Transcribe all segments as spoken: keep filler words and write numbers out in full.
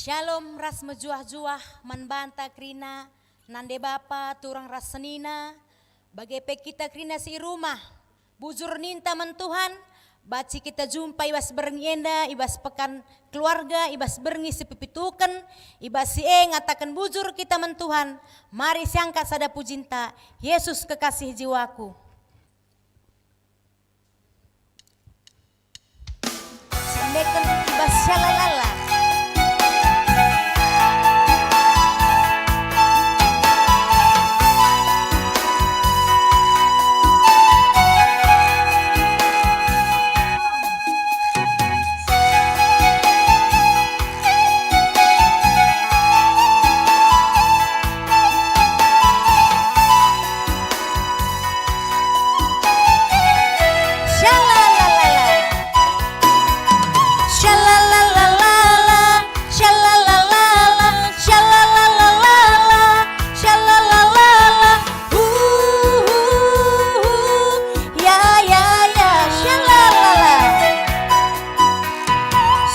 Shalom ras mejuah-juah man banta kerina, nande bapa, turang ras senina, bage pe kita kerina si i rumah. Bujur ninta man Tuhan, banci kita jumpa i bas berngi enda, i bas pekan keluarga, i bas berngi si pepituken, i bas si e ngataken bujur kita man Tuhan. Mari siangkat sada pujinta, Yesus kekasih jiwaku. Sendeken i bas Shalalala. Shalalalalala. Shalalalalala. Shalalalalala. Shalalalalala. Shalalalalala. Uh, uh, uh, uh. Ya, ya, ya. Shalala.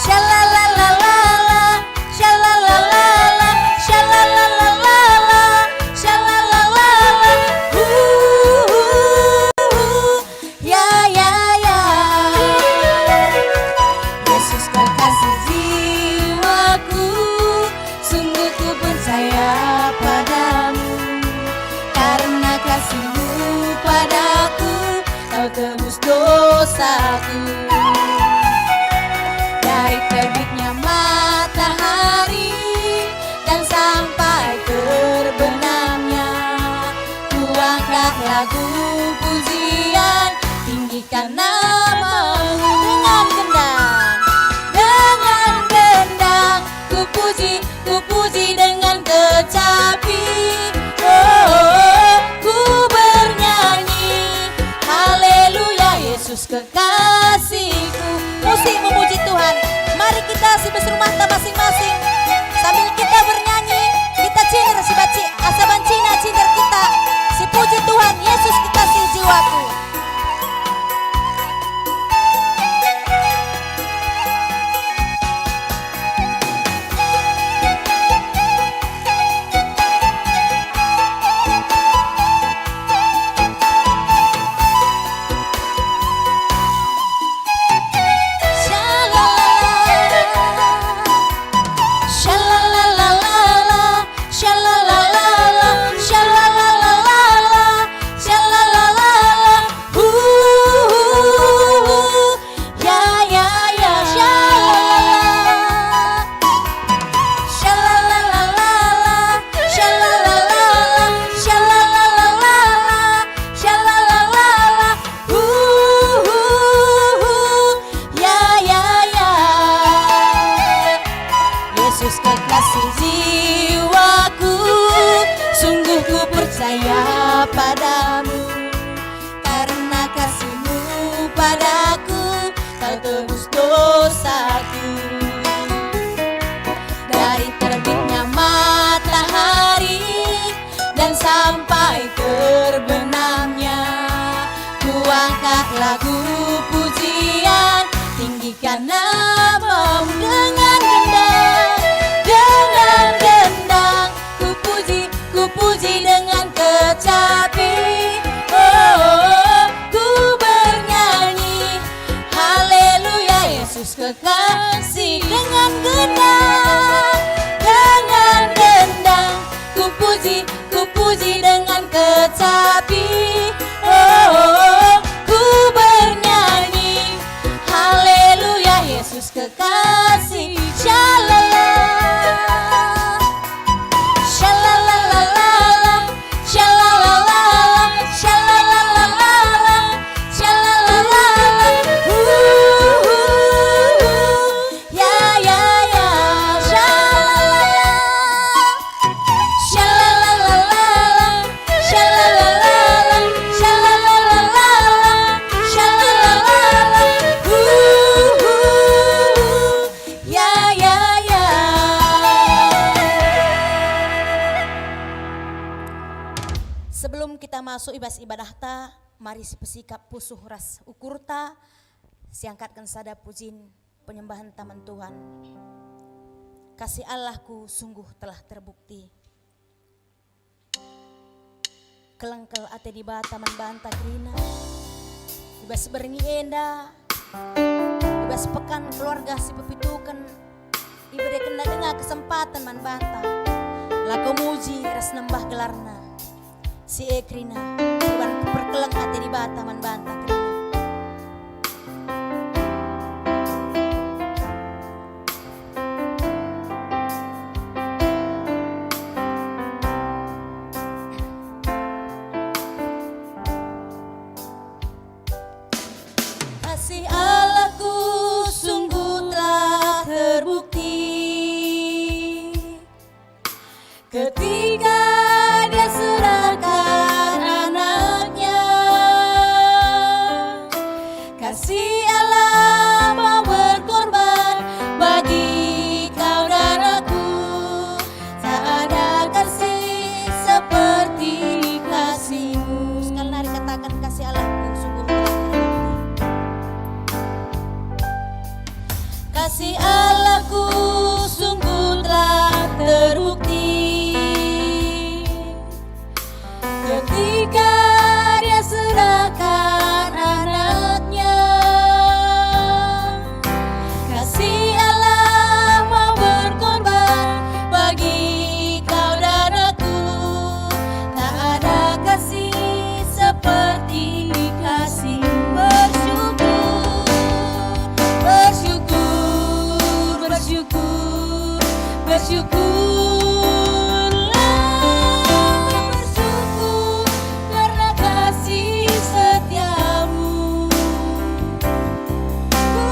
Shalalalalala, shalalalalala, shalalalalala, shalalalalala. Uh, uh, uh, uh. Ya, ya, ya. Yesus kekasih jiwaku, sungguh ku percaya padamu. Karena kasih-Mu padaku, Kau tebus dosaku. Dari terbitnya matahari dan sampai terbenamnya, kuangkat lagu pujian, tinggikan nama-Mu. Dengan gendang, dengan gendang, ku puji, ku puji dengan kecapi. Oh, ku bernyanyi, haleluya, Yesus kekasihku. Musik memuji Tuhan. Mari kita si bas rumahta masing-masing, sambil kita bernyanyi, kita cinder si banci, asa bancina cinder kita si puji Tuhan, Yesus kekasih jiwaku. Shalalalalala, shalalalalala, shalalalalala, shalalalalala, shalalalalala. Uh, uh, uh, uh, uh. Ya, ya, ya, shalala. Shalalalalala, shalalalalala, shalalalalala, shalalalalala. Uh, uh, uh, uh. Ya, ya, ya. Yesus kekasih jiwaku, sungguh ku percaya padamu. Karena kasih-Mu padaku, Kau tebus dosaku. Dari terbitnya matahari dan sampai terbenamnya, kuangkat lagu pujian, tinggikan nama-Mu. Dengan gendang, dengan gendang, ku puji, ku puji dengan kecapi. Oh, ku bernyanyi, haleluya, Yesus kekasih. Dengan gendang, dengan gendang, ku puji, ku puji dengan kecapi. Oh, ku bernyanyi, haleluya, Yesus kekasih. Shalala. Shalalalalala, shalalalalala, shalalalalala, shalalalalala. Uh, uh, uh, uh. Ya, ya, ya. Shalala. Shalalalalala, shalalalalala, shalalalalala, shalalalalala. Uh, uh, uh, uh. Ya, ya, ya. Sebelum kita masuk i bas ibadahta, mari sipesikap pusuh ras ukurta, siangkatken sada pujin penyembahen man Tuhan. Kasih Allahku sungguh telah terbukti. Kelengkel ate Dibata man banta kerina. I bas berngi enda, i bas pekan keluarga si pepituken, iberekenNa denga kesempaten man banta. Lako muji ras nembah gelarNa. Si e kerina, perban perkeleng ate Dibata man banta kerina. Kasih Allahku sungguh telah terbukti. Ketika Dia serahkan anak-Nya, kasih Allah mau berkorban bagi kau dan aku. Tak ada kasih seperti kasih-Mu. Sekali nari katakan, kasih Allahku sungguh telah terbukti. Kasih Allahku sungguh telah terbukti. Ketika Dia serahkan anak-Nya, kasih Allah mau berkorban bagi kau dan aku. Tak ada kasih seperti kasih. Bersyukur, bersyukur, bersyukur. Bersyukurlah, bersyukur karena kasih setia-Mu.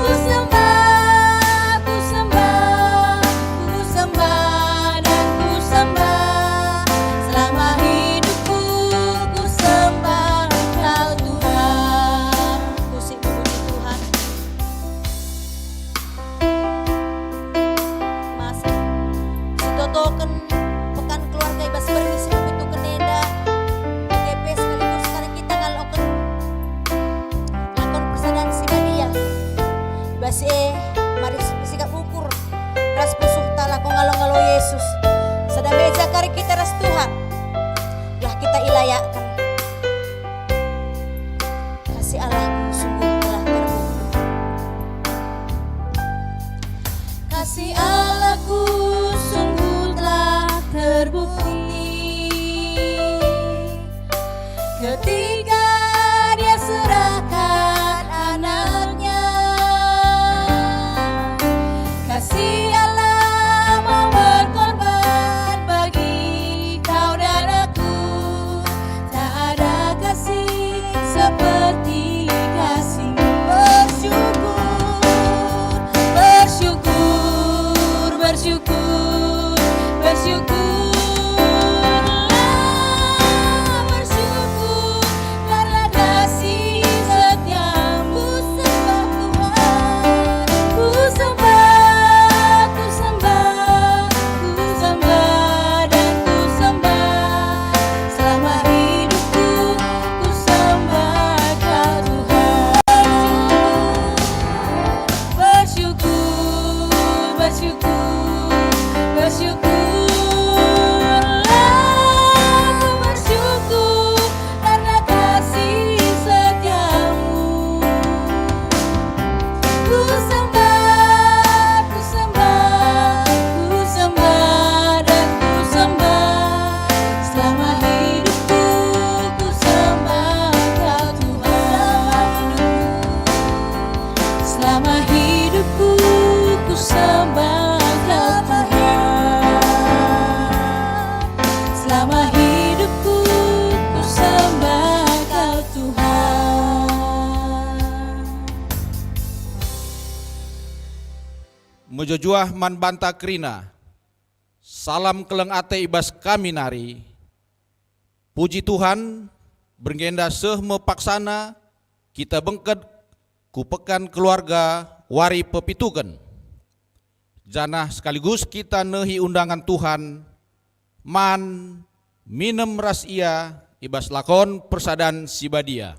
Ku sembah, ku sembah, ku sembah dan ku sembah. Selama hidupku, ku sembah Engkau, Tuhan. Ku si memuji Tuhan. Masa sitotoken pekan keluarga i bas berngi si pepituken enda, G P sekaligus kari kita ngaloken lakon persadan si badia. I bas e, mari sikap ukur ras pusuhta lako ngalo-ngalo Yesus. Sada meja kari kita ras Tuhan, gelah kita ilayakken. Kasih Allahku sungguh telah terbukti. Kasih Allahku sungguh telah terbukti. Ketika Dia serahkan anak-Nya, kasih Allah mau berkorban bagi kau dan aku. Tak ada kasih seperti kasih-Mu. Bersyukur, bersyukur, bersyukur, bersyukurlah, bersyukur karena kasih setia-Mu. Ku sembah Tuhan, ku sembah, ku sembah, ku sembah dan ku sembah. Selama hidupku, ku sembah Kau, Tuhan. Bersyukur, bersyukur, bersyukurlah, ku bersyukur karena kasih setia-Mu. Ku sembah, ku sembah, ku sembah dan ku sembah. Selama hidupku, ku sembah Kau, Tuhan. Selama hidupku, ku sembah Kau, Tuhan. Selama hidupku, ku sembah Kau, Tuhan. Mejuah-juah man banta kerina. Salam keleng ate i bas kami nari. Puji Tuhan, berngi enda seh me paksana kita bengket ku Pekan Keluarga wari pepituken. Janah sekaligus kita nehi undangan Tuhan man minem ras Ia i bas lakon persadan si badia.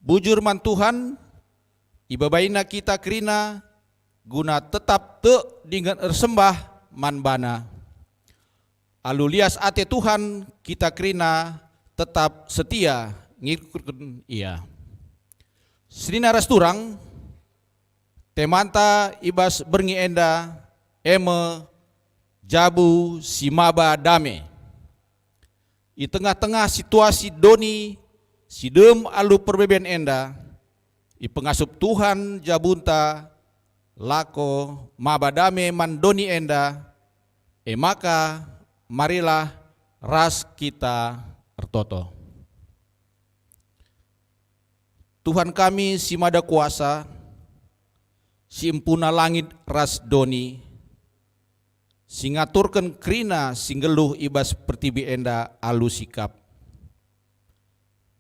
Bujur man Tuhan, ibabaina kita kerina guna tetap tek dingen ersembah man baNa. Alu lias ate Tuhan kita kerina tetap setia ngikutken Ia. Senina ras turang, temanta i bas berngi enda e me jabu si maba dame. I tengah-tengah situasi doni si dem alu perbeben enda, ipengasup Tuhan jabunta lako maba dame man doni enda, e maka marilah ras kita ertoto. Tuhan kami si Mada Kuasa, si empuna langit ras doni, si ngaturken kerina si nggeluh i bas pertibi enda alu sikap.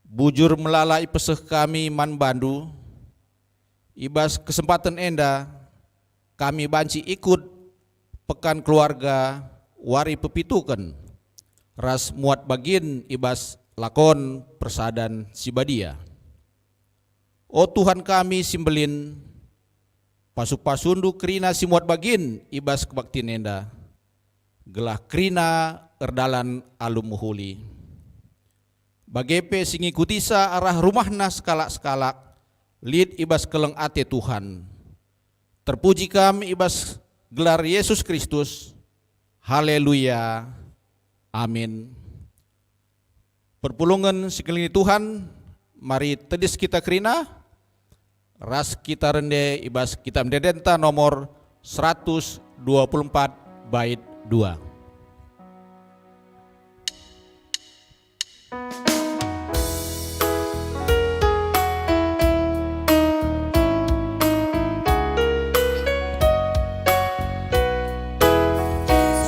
Bujur melala ipeseh kami man baNdu, i bas kesempaten enda kami banci ikut Pekan Keluarga wari pepituken ras muat bagin i bas lakon persadan si badia. O Tuhan kami si mbelin, pasu-pasuNdu kerina si muat bagin i bas kebaktin enda, gelah kerina erdalan alu mehuli. Bage pe si ngikutisa arah rumahna sekalak-sekalak lit i bas keleng ate Tuhan. Terpuji Kam i bas gelar Yesus Kristus. Haleluya. Amin. Perpulungen si kelengi Tuhan, mari tedis kita kerina, ras kita rende i bas Kitab Ende-endenta nomor seratus dua puluh empat bait dua.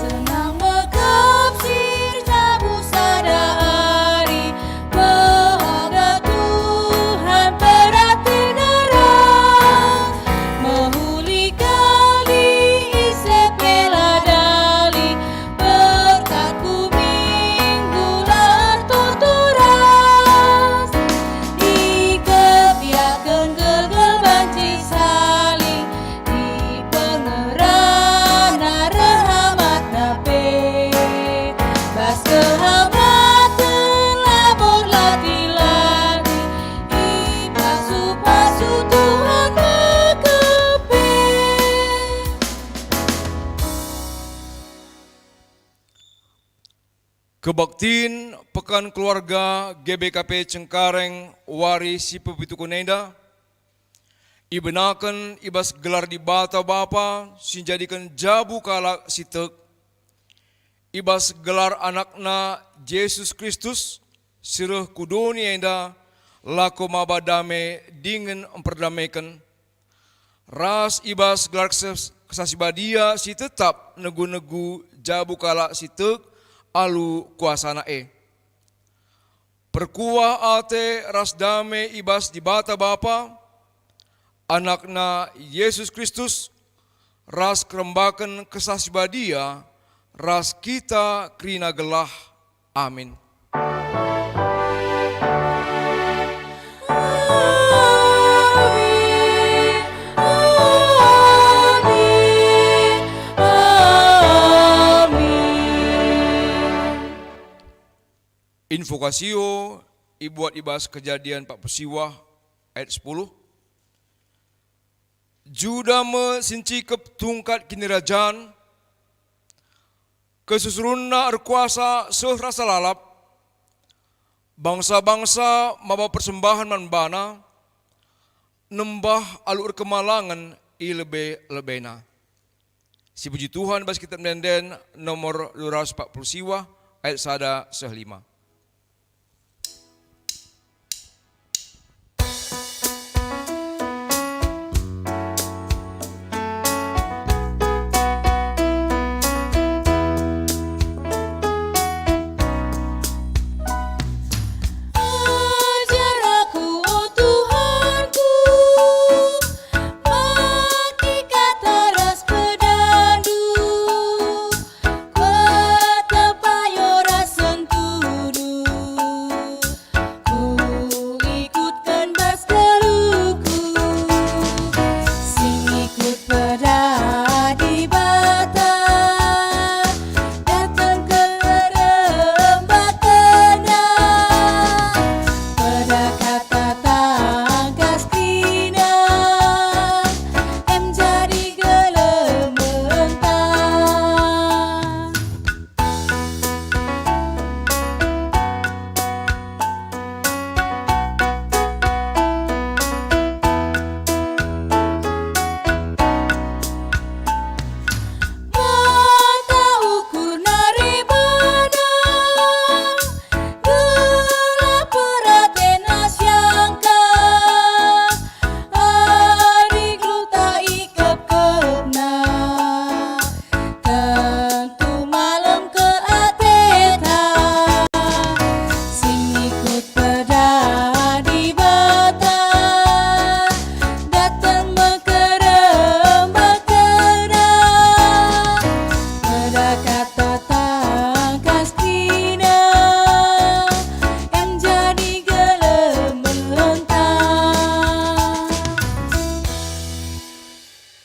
Senang mekap sir jabu sada ari, mehaga Tuhan berati deras, mehuli kali ise pe la dali, berkat ku Minggu la ertoto ras, dikebiaken gelgel banci saling, di pengerana rehamatna pe. Bas kehamaten labor latih-latih, ipasu-pasu Tuhan mekep pe. Kebaktin Pekan Keluarga G B K P Cengkareng wari si pepituken enda ibenaken i bas gelar Dibata Bapa si njadiken jabu kalak si tek, i bas gelar AnakNa Jesus Kristus si reh ku doni enda lako maba dame dingen mperdameken, ras i bas gelar Kes-, Kesah Si Badia si tetap negu-negu jabu kalak si tek alu kuasaNa e. Perkuah ate ras dame i bas Dibata Bapa, AnakNa Jesus Kristus, ras kerembaken Kesah Si Badia, ras kita kerina gelah. Amin. Amin. Amin. Amin. Invokasio ibuat i bas Kejadian empat puluh siwah ayat sepuluh. Juda me si ncikep tungkat kinirajan, kesusurunna erkuasa seh rasa lalap, bangsa-bangsa maba persembahen man bana, nembah alu erkemalangen i lebe-lebena. Sipuji Tuhan bas Kitab Ende-enden nomor dua ratus empat puluh siwah ayat sada seh lima. Ajar aku, o Tuhanku, maki kata ras pedanNdu, ketepai ras sentuh.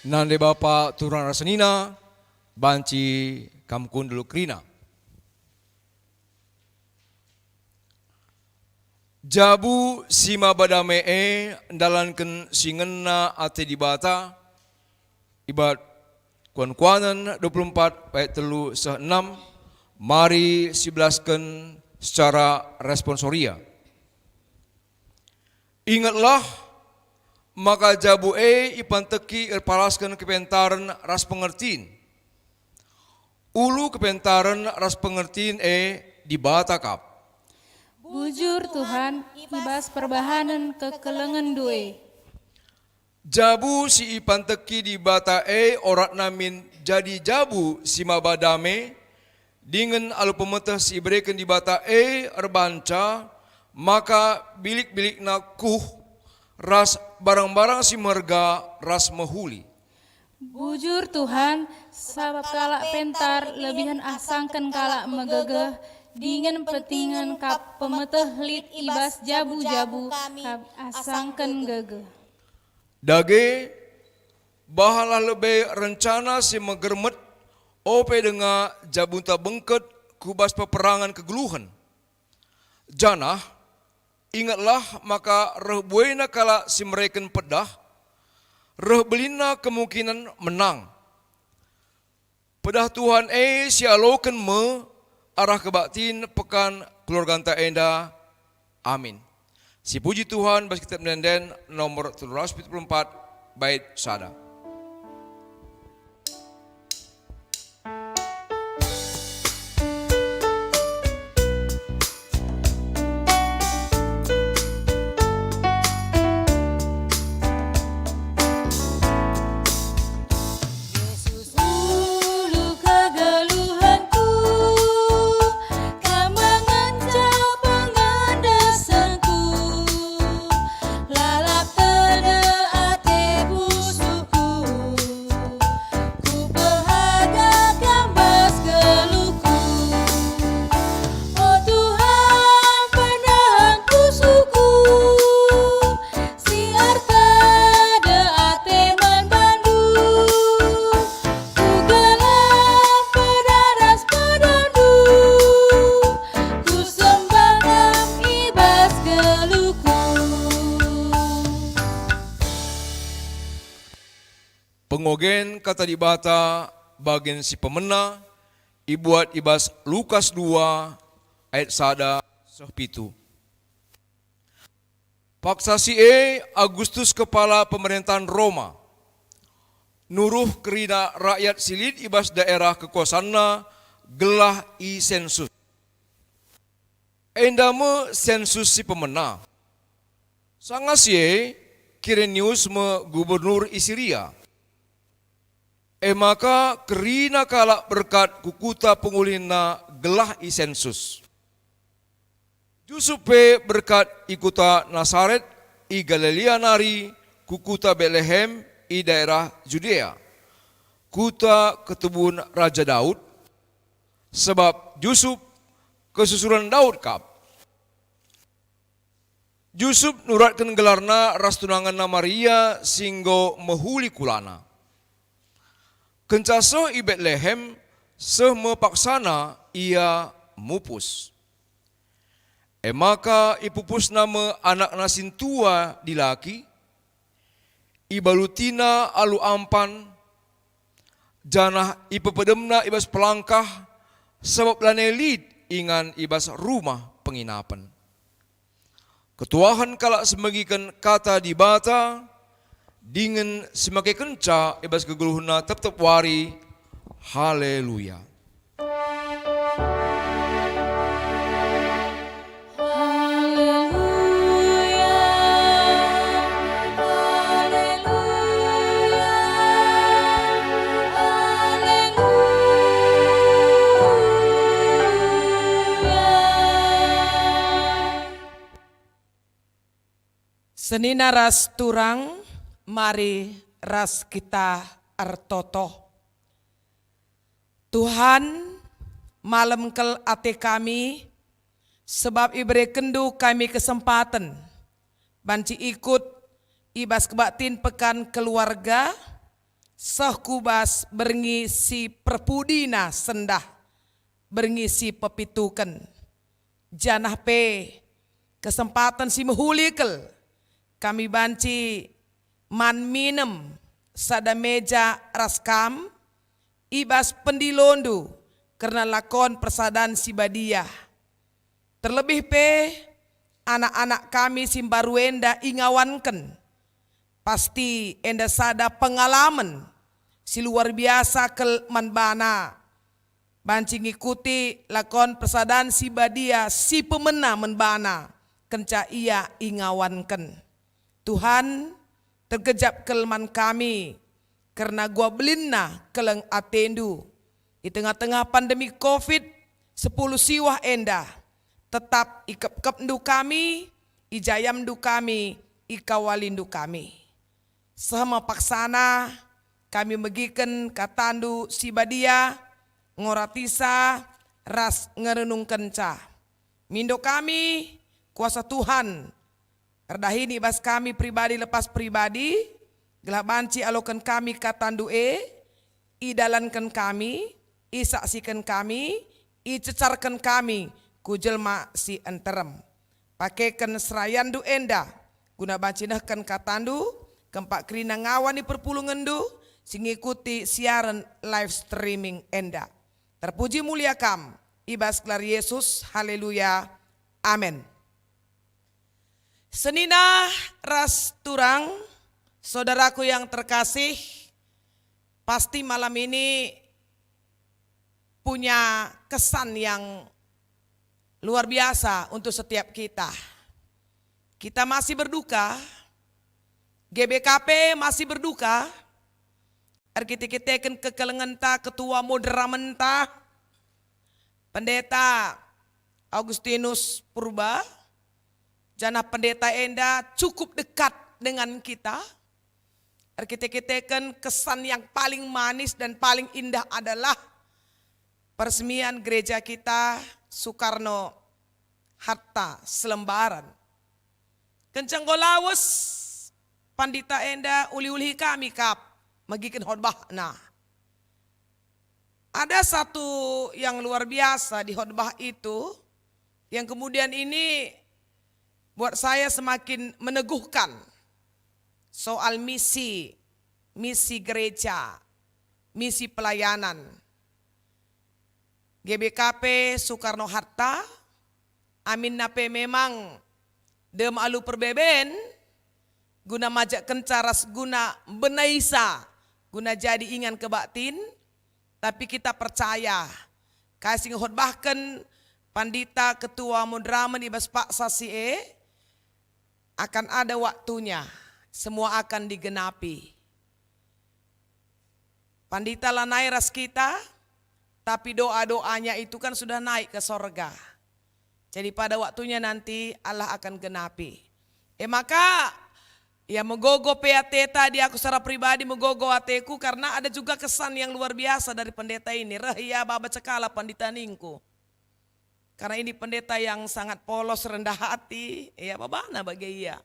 Nande bapa turang ras senina, banci kam kundul kerina. Jabu si maba dame e ndalanken si ngena ate Dibata, ibat Kuan-kuanen dua puluh empat ayat telu seh enam, mari sibelasken secara responsoria. Ingetlah maka jabu e ipanteki erpalasken kepentaren ras pengertin. Ulu kepentaren ras pengertin e Dibata kap. Bujur, Tuhan, i bas perbahanen kekelengenNdu e. Jabu si ipanteki Dibata e oratna min jadi jabu si maba dame, dingen alu pemeteh si ibereken Dibata e erbanca maka bilik-bilikna kuh ras barang-barang si merga ras mehuli. Bujur, Tuhan, sabap kalak pentar lebihen asangken kalak megegeh, dingen petingen kap pemeteh lit i bas jabu-jabu kap asangken gegeh. Dage, bahanlah lebe rencana si megermet, ope denga jabunta bengket ku bas peperangen kegeluhen. Janah, ingetlah maka reh buena kalak si mereken pedah, reh belinna kemungkinen menang. Pedah Tuhan e sialoken me arah kebaktin pekan keluarganta enda. Amin. Sipuji Tuhan bas kitab ende-enden nomor telu ratus pitu puluh empat, bait sada. Yesus ulu kegeluhenku, Kam ngenca pengendesenku, lalap tedeh ate pusuhku, Kupehaga Kam bas geluhku. O Tuhan, penahan pusuhku, si ertedeh ate man bandu. Ku gelah pedah ras pedondu, Kusembah Kam i bas geluhku. Pengogen Kata Dibata bagen si pemena ibuat i bas Lukas dua ayat sada seh pitu. Paksa si e, Agustus kepala pemerentahen Roma nuruh kerina rakyat si lit i bas daerah kekuasanna gelah isensus. Enda me sensus si pemena. Sanga si e, Kirenius me gubernur i Siria. E maka kerina kalak berkat ku kuta pengulinna gelah isensus. Jusup pe berkat i kuta Nasaret i Galilea nari ku kuta Betlehem i daerah Judea, kuta ketubuhen Raja Daud, sabap Jusup kesusuren Daud kap. Jusup nuratken gelarna ras tunangenna Maria si enggo mehuli kulana. Kenca seh i Betlehem, seh me paksana ia mupus. E maka ipupusna me anakna sintua dilaki, ibalutina alu ampan, janah ipepedemna i bas pelangkah, sabap lanai lit ingan i bas rumah penginapen. Ketuahen kalak si megiken Kata Dibata, dingen si makekenca i bas kegeluhenna tep-tep wari. Haleluya! Haleluya, haleluya, haleluya. Senina ras turang, mari ras kita ertoto. Tuhan, malem kal ate kami, sebab iberekenNdu kami kesempaten banci ikut i bas kebaktin Pekan Keluarga, seh ku bas berngi si perpudina sendah berngi si pepituken, janah pe kesempaten si mehuli kal kami banci man minem sada meja ras kam i bas pendilondu kerna lakon persadan si badia. Terlebih pe anak-anak kami si mbaru enda ingawanken, pasti enda sada pengalamen si luar biasa kal man bana, banci ngikuti lakon persadan si badia si pemena man bana kenca ia ingawanken. Tuhan, tergejap kal man kami kerna gua belinna keleng atendu. I tengah-tengah pandemi covid sepuluh siwah enda, tetap ikepkepndu kami, ijayamndu kami, ikawalindu kami. Seh me paksana kami megiken katandu si badia, ngoratisa ras ngerenungkenca. Mindo kami, kuasa Tuhan, erdahin i bas kami pribadi lepas pribadi, gelah banci aloken kami katandu e, idalanken kami, isaksiken kami, icecarken kami ku jelma si nterem. Pakeken serayandu enda guna banci nehken katandu, kempak kerina ngawani perpulungenndu si ngikuti siaren live streaming enda. Terpuji mulia Kam, i bas gelar Yesus. Haleluya. Amen. Senina ras turang, saudaraku yang terkasih, pasti malam ini punya kesan yang luar biasa untuk setiap kita. Kita masih berduka, G B K P masih berduka, erkite-kiteken kekelengenta, ketua moderamenta, Pendeta Augustinus Purba, janah pendeta enda cukup dekat dengan kita. Erkite-kiteken kesan yang paling manis dan paling indah adalah peresmian gereja kita Soekarno Hatta Selembaran. Kenca enggo lawes, pandita enda ulih-ulihi kami kap megiken khotbahna. Ada satu yang luar biasa di khotbah itu, yang kemudian ini buat saya semakin meneguhkan soal misi, misi gereja, misi pelayanan. G B K P Soekarno Hatta, aminna pe memang dem alu perbeben guna majakkenca ras guna mbenaisa, guna jadi ingan kebaktin, tapi kita percaya kai si ngehotbahken pandita, ketua moderamen i bas paksa si e, akan ada waktunya, semua akan digenapi. Pandita lanai ras kita, tapi doa-doanya itu kan sudah naik ke sorga. Jadi pada waktunya nanti Allah akan genapi. E maka, ya, megogo pe ateta, di aku secara pribadi megogo ateku karena ada juga kesan yang luar biasa dari pendeta ini. Reh ia baba cekala pandita ningku. Karena ini pendeta yang sangat polos, rendah hati, ya, babana bage ia.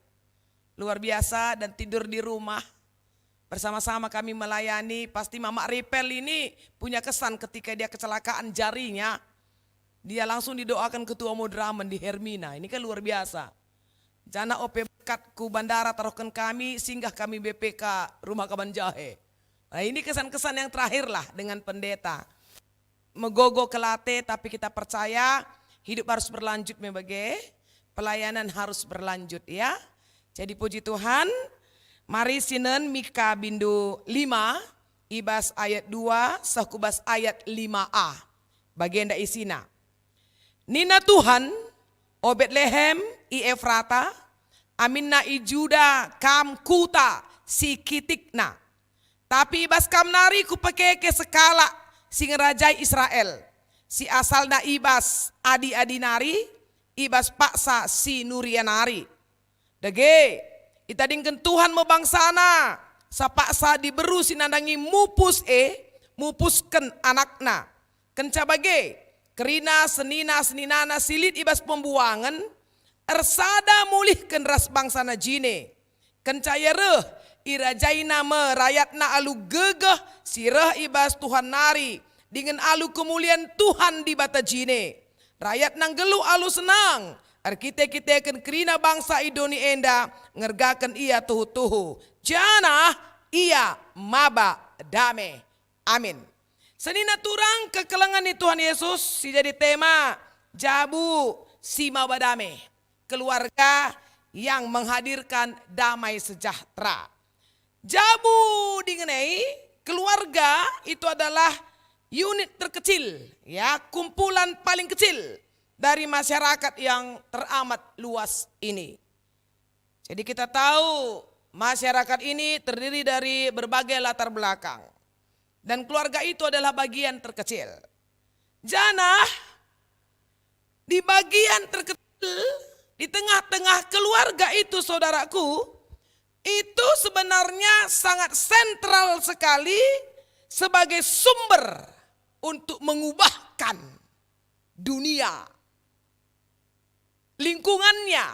Luar biasa, dan tidur di rumah. Bersama-sama kami melayani, pasti Mamak Ripel ini punya kesan ketika dia kecelakaan jarinya. Dia langsung didoakan ketua moderamen di Hermina. Ini kan luar biasa. Janah ope berkat ku bandara taruhken kami, singgah kami B P K Rumah Kaban Jahe. Nah, ini kesan-kesan yang terakhirlah dengan pendeta. Megogo kelate, tapi kita percaya hidup harus berlanjut me bage, pelayanan harus berlanjut, ya. Jadi puji Tuhan, mari sinen Mika bindu lima, i bas ayat dua seh ku bas ayat lima a. Bagenda isina. Nina Tuhan, "O Betlehem i Efrata, aminna i Juda kam kuta si kitikna. Tapi i bas kam nari kupekeke sekalak si ngerajai Israel, si asalna i bas adi-adi nari, i bas paksa si nuria nari." Dage, itadingken Tuhan me bangsaNa, sapaksa diberu si nandangi mupus e, mupusken anakna. Kenca bage, kerina senina-seninana si lit i bas pembuangen ersada mulihken ras bangsaNa jine. Kenca ia reh, irajaina me rayatna alu gegeh si reh i bas Tuhan nari, dingen alu kemulian Tuhan Dibata jine. Rayatna nggeluh alu senang, erkite-kiteken kerina bangsa i doni enda ngergaken ia tuhu-tuhu, janah ia maba dame. Amin. Senina turang kekelengen ni Tuhan Yesus si jadi tema jabu si maba dame, keluarga yang menghadirkan damai sejahtera. Jabu dingen e, keluarga itu adalah unit terkecil, ya, kumpulan paling kecil dari masyarakat yang teramat luas ini. Jadi kita tahu masyarakat ini terdiri dari berbagai latar belakang. Dan keluarga itu adalah bagian terkecil. Janah di bagian terkecil, di tengah-tengah keluarga itu, saudaraku, itu sebenarnya sangat sentral sekali sebagai sumber untuk mengubahkan dunia, lingkungannya,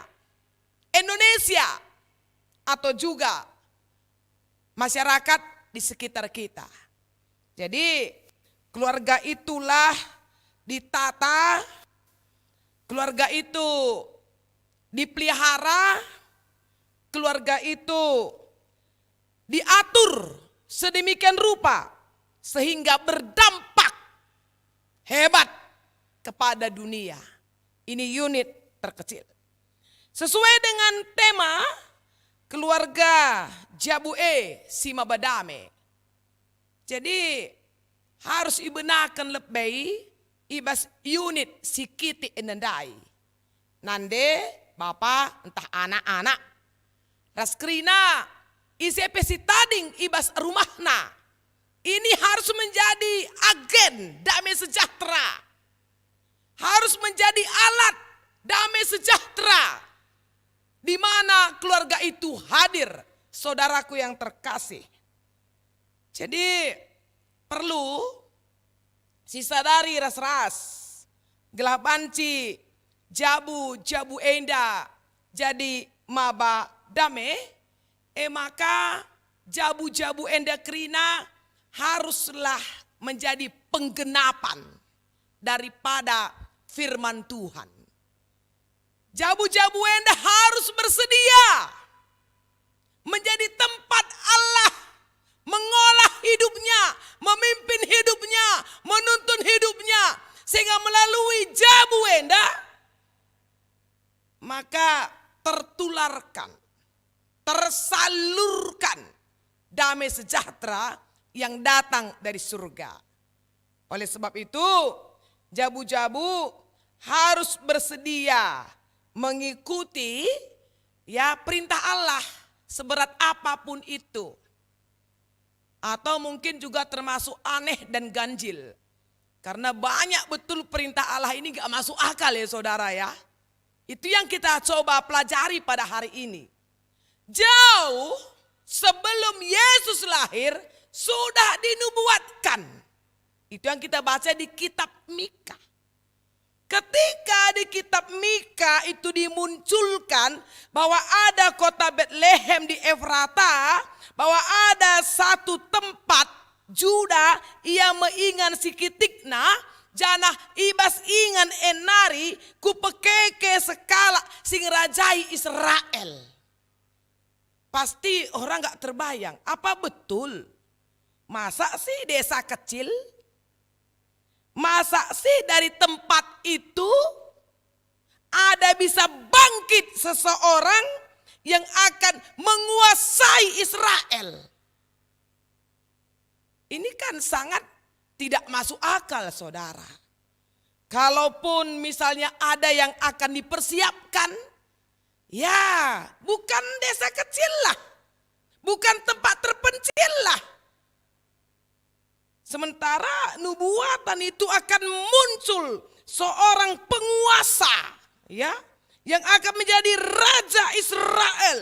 Indonesia, atau juga masyarakat di sekitar kita. Jadi, keluarga itulah ditata, keluarga itu dipelihara, keluarga itu diatur sedemikian rupa sehingga berdampak hebat kepada dunia. Ini unit terkecil. Sesuai dengan tema keluarga jabu e si maba dame. Jadi, harus ibenaken lebe i bas unit si kitik enda ndai. Nande, bapa, ntah anak-anak. Ras kerina, ise pe si tading i bas rumahna. Ini harus menjadi agen damai sejahtera. Harus menjadi alat damai sejahtera di mana keluarga itu hadir, saudaraku yang terkasih. Jadi, perlu sisadari ras-ras, gelah banci jabu-jabu enda jadi maba dame, e maka jabu-jabu enda kerina haruslah menjadi penggenapan daripada firman Tuhan. Jabu-jabu enda harus bersedia menjadi tempat Allah mengolah hidupnya, memimpin hidupnya, menuntun hidupnya, sehingga melalui jabu enda maka tertularkan, tersalurkan damai sejahtera yang datang dari surga. Oleh sebab itu, jabu-jabu harus bersedia mengikuti, ya, perintah Allah seberat apapun itu. Atau mungkin juga termasuk aneh dan ganjil. Karena banyak betul perintah Allah ini gak masuk akal ya, saudara, ya. Itu yang kita coba pelajari pada hari ini. Jauh sebelum Yesus lahir, sudah dinubuatkan. Itu yang kita baca di kitab Mika. Ketika di kitab Mika itu dimunculkan bahwa ada kota Betlehem di Efrata, bahwa ada satu tempat Juda, ia me ingan si kitikna, janah i bas ingan e nari kupekeke sekalak si ngerajai Israel. Pasti orang nggak terbayang, apa betul? Masa sih desa kecil? Masa sih dari tempat itu ada bisa bangkit seseorang yang akan menguasai Israel? Ini kan sangat tidak masuk akal, saudara. Kalaupun misalnya ada yang akan dipersiapkan, ya, bukan desa kecil lah, bukan tempat terpencil lah. Sementara nubuatan itu akan muncul seorang penguasa, ya, yang akan menjadi raja Israel,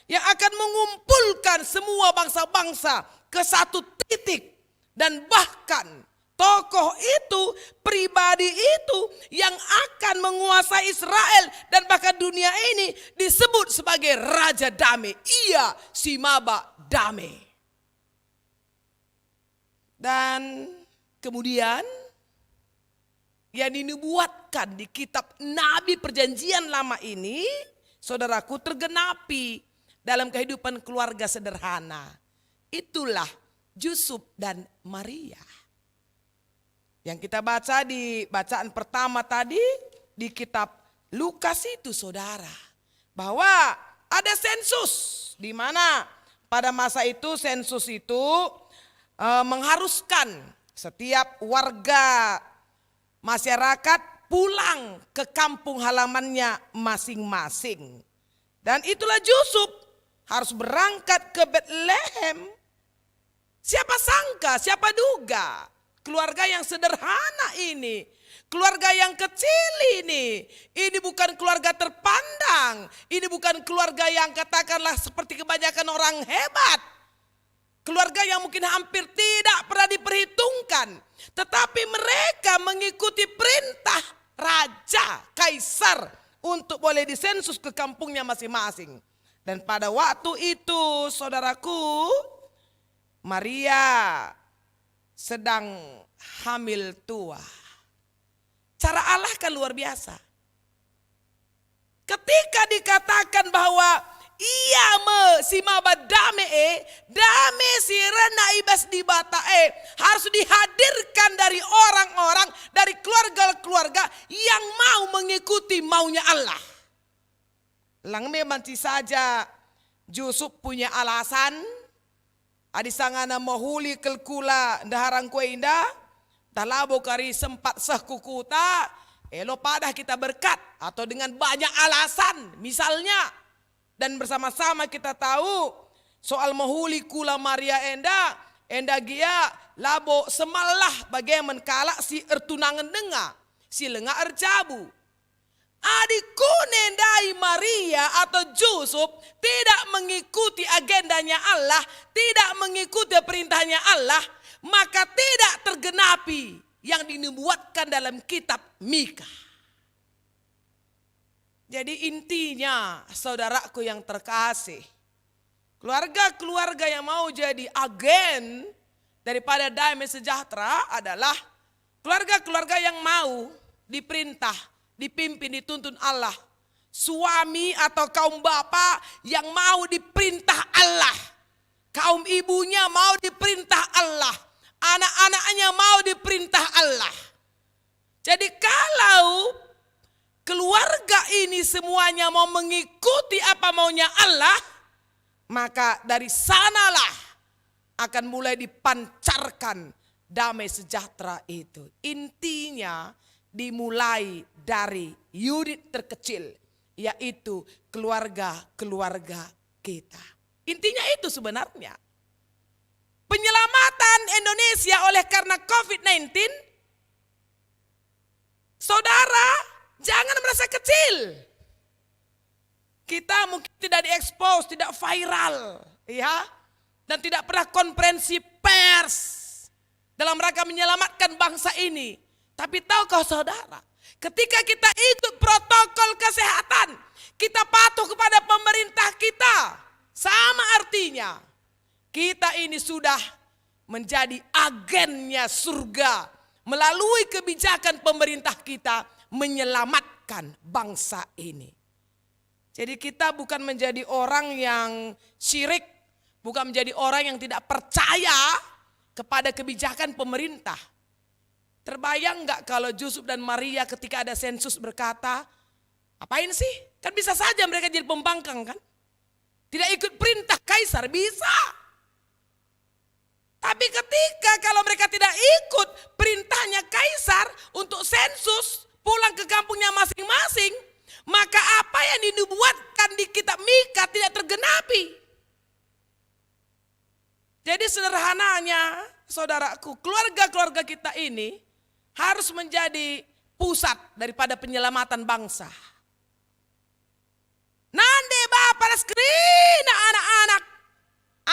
yang akan mengumpulkan semua bangsa-bangsa ke satu titik dan bahkan Tokoh itu, pribadi itu yang akan menguasai Israel dan bahkan dunia ini disebut sebagai Raja Damai. Ia si maba dame. Dan kemudian yang dinubuatkan di kitab Nabi Perjanjian Lama ini, saudaraku, tergenapi dalam kehidupan keluarga sederhana. Itulah Yusuf dan Maria. Yang kita baca di bacaan pertama tadi di kitab Lukas itu, saudara, bahwa ada sensus di mana pada masa itu sensus itu, eh, mengharuskan setiap warga masyarakat pulang ke kampung halamannya masing-masing. Dan itulah Yusuf harus berangkat ke Betlehem. Siapa sangka, siapa duga, keluarga yang sederhana ini, keluarga yang kecil ini, ini bukan keluarga terpandang, ini bukan keluarga yang katakanlah seperti kebanyakan orang hebat. Keluarga yang mungkin hampir tidak pernah diperhitungkan, tetapi mereka mengikuti perintah Raja Kaisar untuk boleh disensus ke kampungnya masing-masing. Dan pada waktu itu, saudaraku, Maria sedang hamil tua. Cara Allah kan luar biasa. Ketika dikatakan bahwa ia me si maba dame e, dame si rena i bas Dibata e harus dihadirkan dari orang-orang, dari keluarga-keluarga yang mau mengikuti maunya Allah. Lang me banci saja Jusup punya alasan, adi sangana mehuli kal kula ndaharangku enda, ntah labo kari sempat seh ku kuta, elo padah kita berkat, atau dengan banyak alasan, misalnya. Dan bersama-sama kita tahu soal mehuli kula Maria enda, enda gia labo semalah bage man kalak si ertunangen denga, si langa erjabu. Adi kune ndai Maria atau Jusup tidak mengikuti agendanya Allah, tidak mengikuti perintahnya Allah, maka tidak tergenapi yang dinubuatkan dalam kitab Mika. Jadi intinya, saudaraku yang terkasih, keluarga-keluarga yang mau jadi agen daripada damai sejahtera adalah keluarga-keluarga yang mau diperintah, dipimpin, dituntun Allah. Suami atau kaum bapa yang mau diperintah Allah. Kaum ibunya mau diperintah Allah. Anak-anaknya mau diperintah Allah. Jadi kalau keluarga ini semuanya mau mengikuti apa maunya Allah, maka dari sanalah akan mulai dipancarkan damai sejahtera itu. Intinya dimulai dari unit terkecil, yaitu keluarga-keluarga kita. Intinya itu sebenarnya. Penyelamatan Indonesia oleh karena covid sembilan belas, saudara, jangan merasa kecil. Kita mungkin tidak diekspos, tidak viral, ya, dan tidak pernah konferensi pers dalam rangka menyelamatkan bangsa ini. Tapi tahukah saudara, ketika kita ikut protokol kesehatan, kita patuh kepada pemerintah kita, sama artinya kita ini sudah menjadi agennya surga melalui kebijakan pemerintah kita menyelamatkan bangsa ini. Jadi kita bukan menjadi orang yang syirik, bukan menjadi orang yang tidak percaya kepada kebijakan pemerintah. Terbayang nggak kalau Yusuf dan Maria ketika ada sensus berkata, "Apain sih?" Kan bisa saja mereka jadi pembangkang kan? Tidak ikut perintah Kaisar, bisa. Tapi ketika kalau mereka tidak ikut perintahnya Kaisar untuk sensus, pulang ke kampungnya masing-masing, maka apa yang dinubuatkan di kitab Mika tidak tergenapi. Jadi sederhananya, saudaraku, keluarga-keluarga kita ini harus menjadi pusat daripada penyelamatan bangsa. Nande bapa ras kerina anak-anak,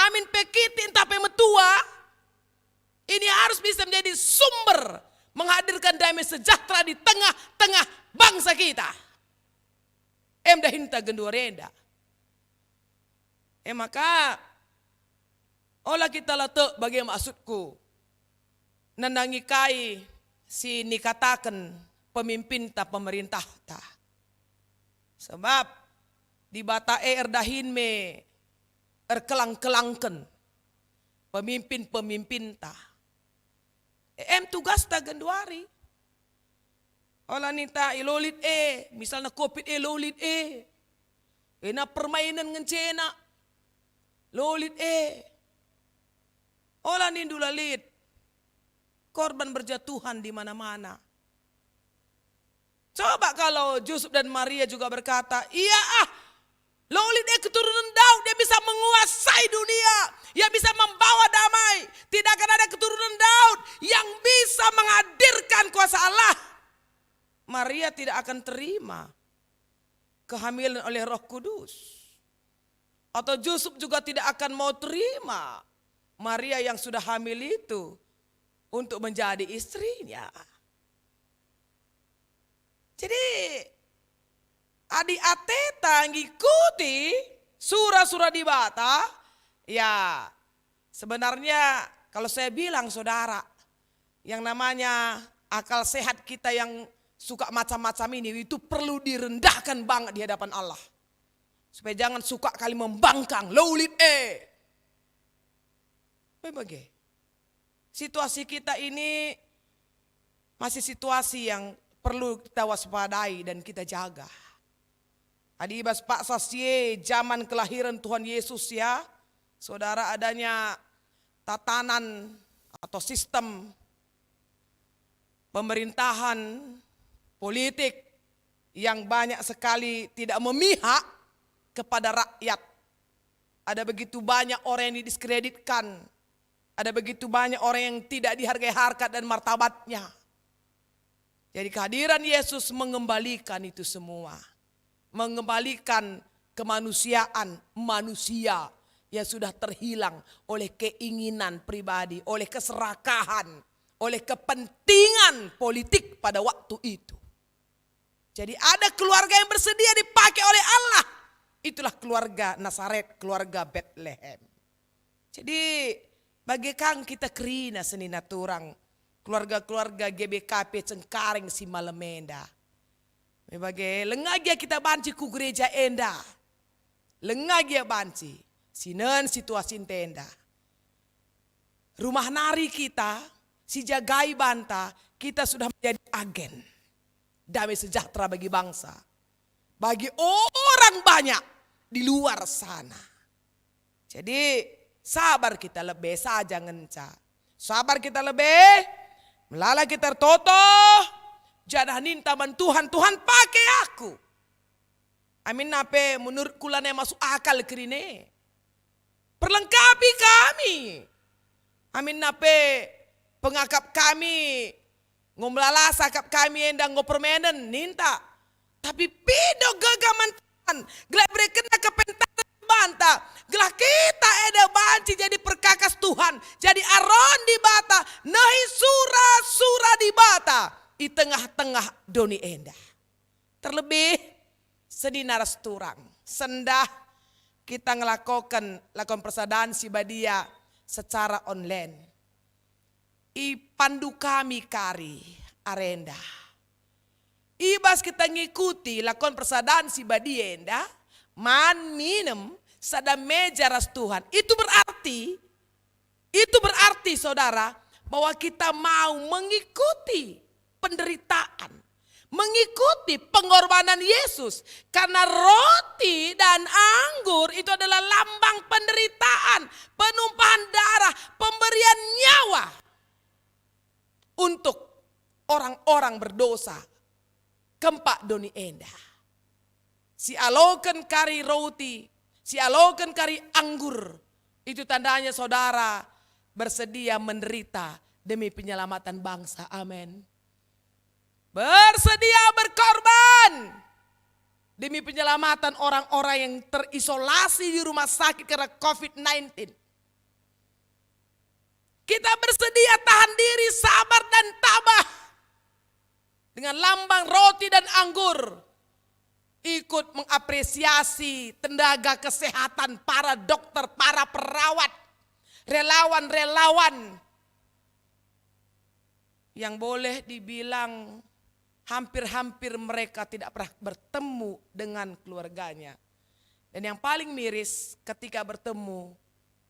amin pe kitik ntah pe metua, ini harus bisa menjadi sumber menghadirkan damai sejahtera di tengah-tengah bangsa kita. Em dahinta genduari enda. E maka, ola kita la tek bage maksudku nandangi kai si nikataken pemimpinta, pemerintahta. Sebab Dibata e erdahin me erkelang-kelangken pemimpin-pemimpinta. Em tugasta genduari. Ola ninta ilolit e, misalna covid e lolit e. Ena permainen ngencena. Lolit e. Ola nindu la lit. Korban berjatuhan di mana-mana. Coba kalau Yusuf dan Maria juga berkata, "Iya ah, lolit e keturunan Daud, dia bisa menguasai dunia, ia bisa membawa damai. Tidak akan ada keturunan Daud yang bisa menghadirkan kuasa Allah." Maria tidak akan terima kehamilan oleh Roh Kudus. Atau Yusuf juga tidak akan mau terima Maria yang sudah hamil itu untuk menjadi istrinya. Jadi, adi ateta ngikuti sura-sura Dibata, ya, sebenarnya kalau saya bilang, saudara, yang namanya akal sehat kita yang suka macam-macam ini, itu perlu direndahkan banget di hadapan Allah. Supaya jangan suka kali membangkang, lolit e. Memang situasi kita ini masih situasi yang perlu kita waspadai dan kita jaga. Adi bas paksa si e zaman kelahiran Tuhan Yesus, ya, saudara, adanya tatanan atau sistem pemerintahan, politik yang banyak sekali tidak memihak kepada rakyat. Ada begitu banyak orang yang didiskreditkan, ada begitu banyak orang yang tidak dihargai harkat dan martabatnya. Jadi kehadiran Yesus mengembalikan itu semua, mengembalikan kemanusiaan manusia yang sudah terhilang oleh keinginan pribadi, oleh keserakahan, oleh kepentingan politik pada waktu itu. Jadi ada keluarga yang bersedia dipakai oleh Allah. Itulah keluarga Nazaret, keluarga Betlehem. Jadi, bage kang kita kerina senina turang, keluarga-keluarga G B K P Cengkareng si malem enda. Me bage, lenga gia kita banci ku gereja enda. Lenga gia banci, sinen situasi enda. Rumah nari kita, si jagai banta, kita sudah menjadi agen damai sejahtera bagi bangsa, bagi orang banyak di luar sana. Jadi, sabar kita lebe saja ngenca. Sabar kita lebe, melala kita ertoto, janah ninta man Tuhan, "Tuhan, pake aku." Aminna pe menurutku lanai masuk akal kerina e. Perlengkapi kami. Aminna pe pengakap kami, enggo melala akap kami enda enggo permenen, ninta. Tapi pido gegah man Tuhan, gelah iberekenNa kepentaran banta, gelah kita enda banci jadi perkakas Tuhan, jadi aron Dibata, nehi sura-sura Dibata i tengah-tengah doni enda. Terlebih, senina ras turang, sendah kita ngelakoken lakon persadan si badia secara online. Ipandu kami kari arenda. I bas kita ngikuti lakon persadan si badia enda, man minem sada meja ras Tuhan. Itu berarti, itu berarti, saudara, bahwa kita mau mengikuti penderitaan, mengikuti pengorbanan Yesus. Karena roti dan anggur itu adalah lambang penderitaan, penumpahan darah, pemberian nyawa untuk orang-orang berdosa kempak doni enda. Si aloken kari roti, si aloken kari anggur, itu tandanya saudara bersedia menderita demi penyelamatan bangsa. Amin. Bersedia berkorban demi penyelamatan orang-orang yang terisolasi di rumah sakit karena covid sembilan belas. Kita bersedia Dia tahan diri, sabar dan tabah. Dengan lambang roti dan anggur, ikut mengapresiasi tenaga kesehatan para dokter, para perawat, relawan-relawan yang boleh dibilang hampir-hampir mereka tidak pernah bertemu dengan keluarganya. Dan yang paling miris, ketika bertemu,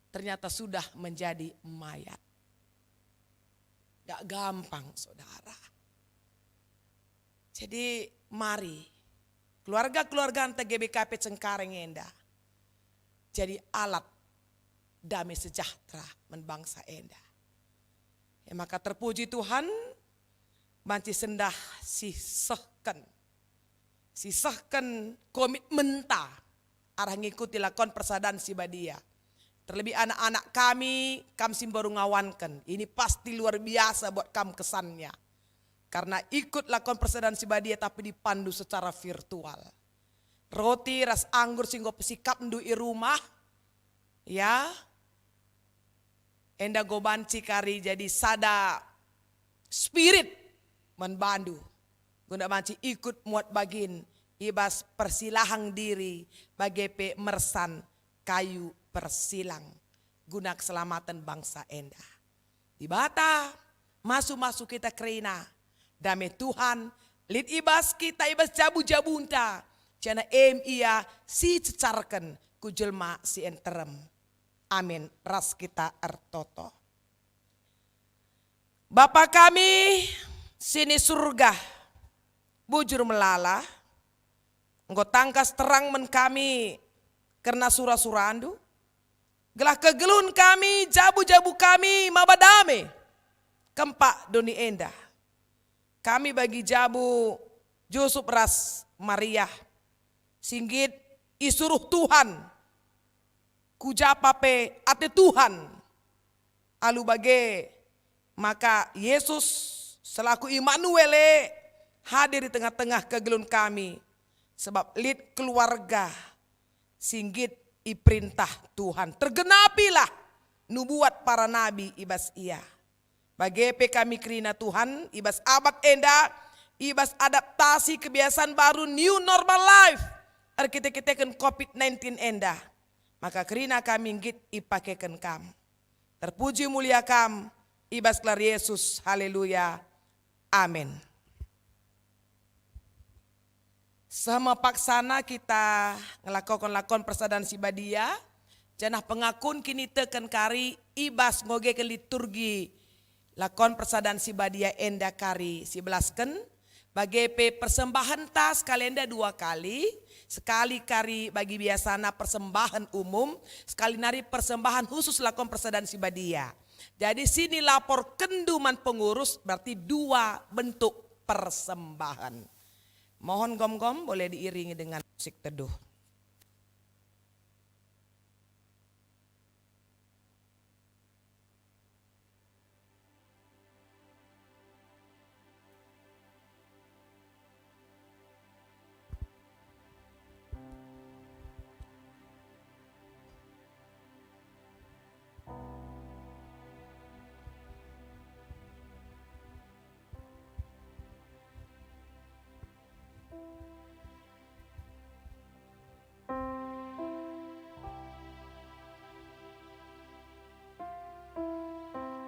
ternyata sudah menjadi mayat. Gak gampang, saudara. Jadi, mari keluarga-keluarganta G B K P Cengkareng enda jadi alat dame sejahtera man bangsa enda. E maka terpuji Tuhan, banci sendah sisehken, sisehken komitmenta arah ngikuti lakon persadan si badia. Terlebih anak-anak kami, kam si mbaru ngawanken, ini pasti luar biasa buat kam kesannya. Karena ikut lakon persadan si badia tapi dipandu secara virtual. Roti ras anggur si enggo pesikapndu i rumah, ya, enda enggo banci kari jadi sada spirit man bandu, guna banci ikut muat bagin i bas persilahang diri bage pe mersan kayu persilang guna keselamaten bangsa enda. Dibata masu-masu kita kerina. Dame Tuhan lit i bas kita, i bas jabu-jabunta, janah em ia si cecarken ku jelma si nterem. Amin. Ras kita ertoto. Bapa kami si ni Surga, bujur melala, enggo tangkas terang man kami kerna sura-suraNdu, gelah kegeluhen kami, jabu-jabu kami maba dame kempak doni enda. Kami bagi jabu Jusup ras Maria, si nggit isuruh Tuhan ku japa pe ate Tuhan. Alu bage maka Yesus selaku Immanuel e hadir i tengah-tengah kegeluhen kami, sebab lit keluarga si nggit iperintah Tuhan. Tergenapilah nubuat para nabi i bas ia. Bage pe kami kerina Tuhan, i bas abad enda, i bas adaptasi kebiasaan baru, new normal life, erkite-kiteken covid nineteen enda, maka kerina kami nggit ipakeken Kam. Terpuji mulia Kam, i bas gelar Yesus. Haleluya. Amin. Seh me paksana kita ngelakoken lakon persadan si badia, janah pengakun kiniteken kari i bas ngogeken liturgi lakon persadan si badia enda kari sibelasken, bage pe persembahenta sekali enda dua kali, sekali kari bagi biasana persembahen umum, sekali nari persembahen khusus lakon persadan si badia. Jadi si nilaporkenndu man pengurus berarti dua bentuk persembahen. Mohon gom-gom boleh diiringi dengan musik teduh.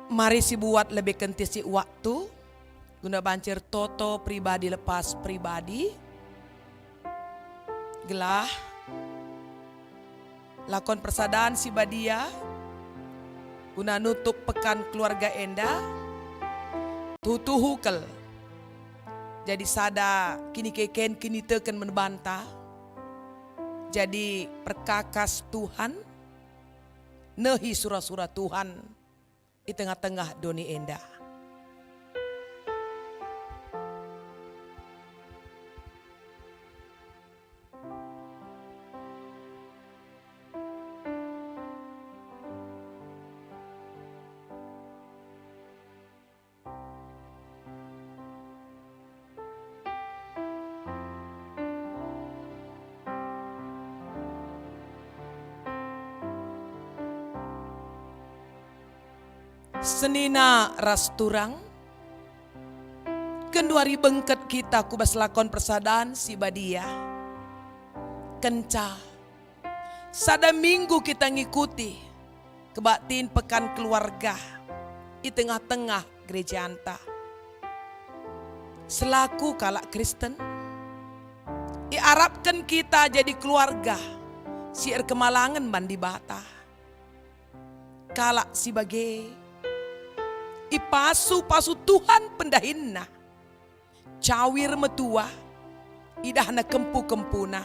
Mari sibuat lebih kentisik waktu guna banci ertoto pribadi lepas pribadi, gelah lakon persadan si badia guna nutup pekan keluarga enda tuhu-tuhu kal jadi sada kinikeken kiniteken man banta, jadi perkakas Tuhan, nehi sura-sura Tuhan i tengah-tengah doni enda. Senina ras turang, genduari bengket kita ku bas lakon persadan si badia. Kenca sada minggu kita ngikuti kebaktin pekan keluarga i tengah-tengah gerejanta. Selaku kalak Kristen, iarapken kita jadi keluarga si erkemalangen man Dibata. Kalak si bage ipasu-pasu Tuhan pendahinna. Cawir metua, idahna kempu-kempuna.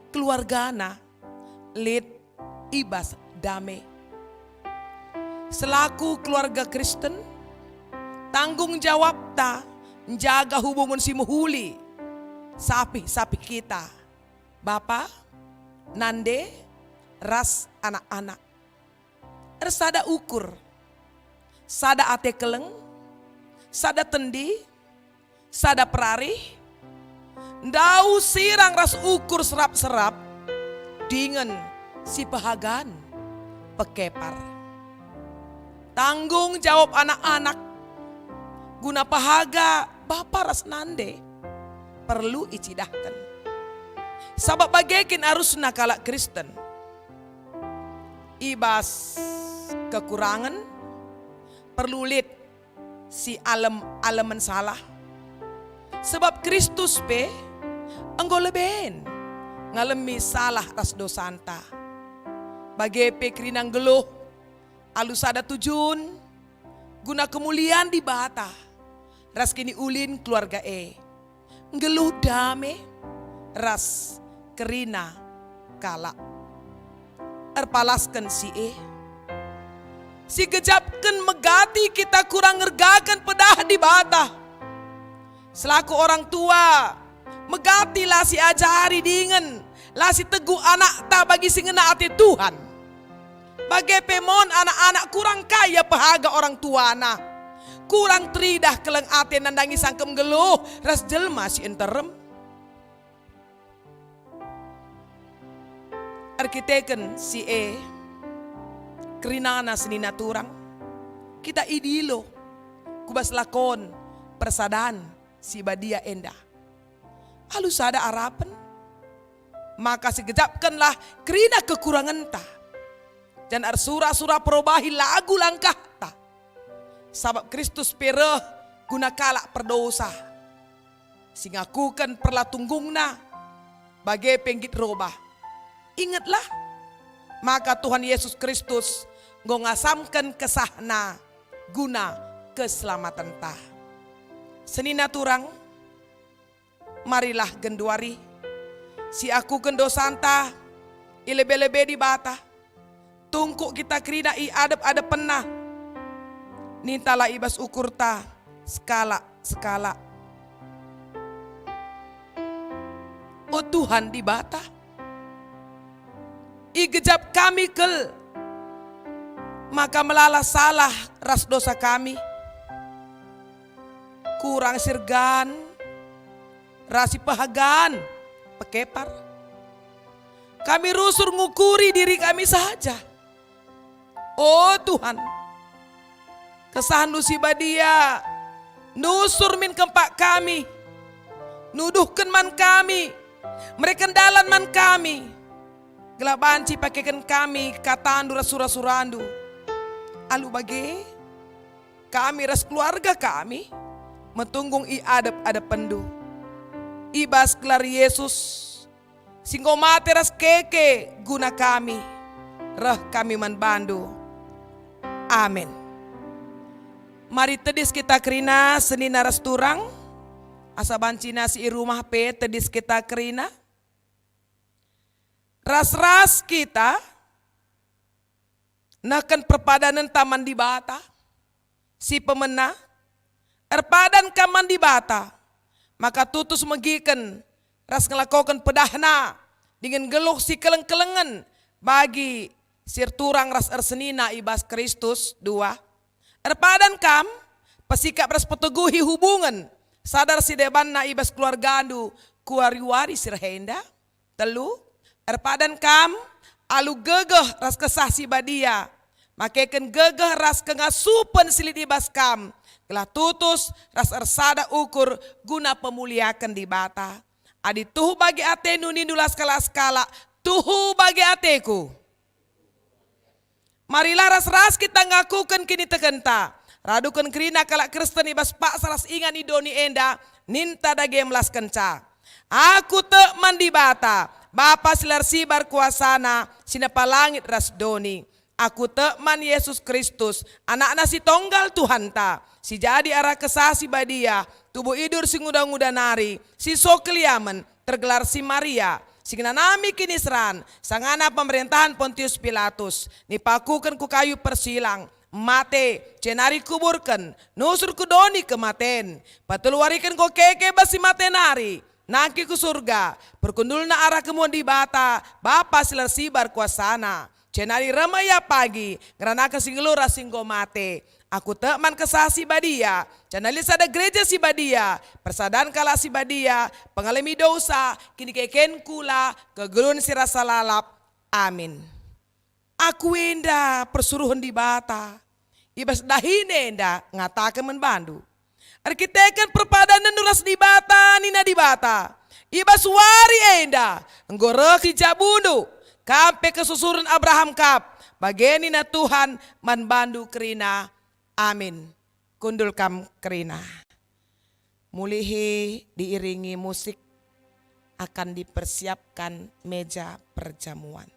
Keluargana lit i bas dame. Selaku keluarga Kristen, tanggung jawabta njaga hubungen si mehuli sapih-sapih kita, bapa, nande, ras anak-anak. Ersada ukur, sada ate keleng, sada tendi, sada perarih, ndauh sirang ras ukur serap-serap, dingen si pehagan pekepar. Tanggung jawab anak-anak guna pehaga bapa ras nande perlu icidahken. Sabap bage kin arusna kalak Kristen. I bas kekurangen perlu lit si alem-alemen salah. Sebab Kristus pe enggo leben ngalemi salah ras dosanta. Bage pe kerina nggeluh alu sada tujun, guna kemulian Dibata ras kiniulin keluarga e. Nggeluh dame ras kerina kalak. Erpalasken si e, sigejapken megati kita kurang ngergaken pedah Dibata. Selaku orang tua, megati la siajari dingen la siteguh anakta bagi si ngena ate Tuhan. Bage pe mon anak-anak kurang kaya pehaga orang tuana, kurang teridah keleng ate nandangi sangkep nggeluh ras jelma si nterem. Erkiteken si e, kerinana senina turang, kita idilo ku bas lakon persadan si badia enda. Alu sada arapen, maka sigejapkenlah kerina kekurangenta, janah ersura-sura perobahi lagu langkahta. Sabap Kristus pe reh guna kalak perdosa, si ngakuken perlatunggungna, bage pe nggit robah. Ingetlah, maka Tuhan Yesus Kristus enggo ngasamken kesahNa guna keselamatenta. Senina turang, marilah genduari, siakuken dosanta i lebe-lebe Dibata, tungkuk kita kerina i adep-adepenNa. Nintalah i bas ukurta sekalak-sekalak. O Tuhan Dibata, igejap kami kal maka melala salah ras dosa kami. Kurang sirgan, ras sipehagan, pekepar. Kami rusur ngukuri diri kami saja. O Tuhan, kesahNdu si badia nusur min kempak kami, nuduhken man kami, mereken dalan man kami, gelah banci pakeken kami kataNdu ras sura-suraNdu. Alu bage, kami ras keluarga kami metunggung i adep-adepenNdu. I bas gelar Yesus, si enggo mate ras keke guna kami, reh kami man baNdu. Amin. Mari tedis kita kerina senina ras turang, asa banci nasi i rumah pe tedis kita kerina. Ras-ras kita nehken perpadanenta man Dibata si pemena, erpadan kam man Dibata, maka tutus megiken ras ngelakoken pedahNa dingen nggeluh si keleng-kelengen bagi si erturang ras ersenina i bas Kristus. Dua, erpadan kam, pesikap ras peteguhi hubungen sada ras si debanna i bas keluargandu ku wari-wari si reh enda. Telu, erpadan kam alu gegeh ras Kesah Si Badia, makeken gegeh ras kengasupen si lit i bas kam, gelah tutus ras ersada ukur guna pemuliaken Dibata. Adi tuhu bage atendu nindu la sekalak-sekalak, "Tuhu bage ateku." Marilah ras-ras kita ngakuken kinitekenta, raduken kerina kalak Kristen i bas paksa ras ingan i doni enda, ninta dage melaskenca. Aku tek man Dibata, Bapa si la ersibar kuasaNa, si nepa langit ras doni. Aku tek man Jesus Kristus, AnakNa si tonggal Tuhanta, si jadi arah Kesah Si Badia, tubuh idur si nguda-nguda nari, si so keliamen, tergelar si Maria, si ngenanami kiniseran, sangana pemerentahen Pontius Pilatus, nipakuken ku kayu persilang, mate, jenari kuburken, nusur ku doni kematen, peteluwariken enggo keke bas si mate nari, nangkih ku Surga, perkundulna arah kemuhen Dibata, Bapa si la ersibar kuasaNa. Jenari reh me Ia pagi, ngeranaken si nggeluh ras si enggo mate. Aku tek man Kesah Si Badia, janah lit sada Gereja Si Badia, persadan kalak si badia, pengalemi dosa, kinikeken kula, kegeluhen si rasa lalap. Amin. Aku enda persuruhen Dibata. I bas dahin enda ngataken man bandu. Erkiteken perpadanenndu ras Dibata, nina Dibata, "I bas wari enda enggo reh si jabundu, kam pe kesusuren Abraham kap." Bage nina Tuhan man bandu kerina. Amin. Kundul kam kerina. Mulihi diiringi musik akan dipersiapkan meja perjamuan.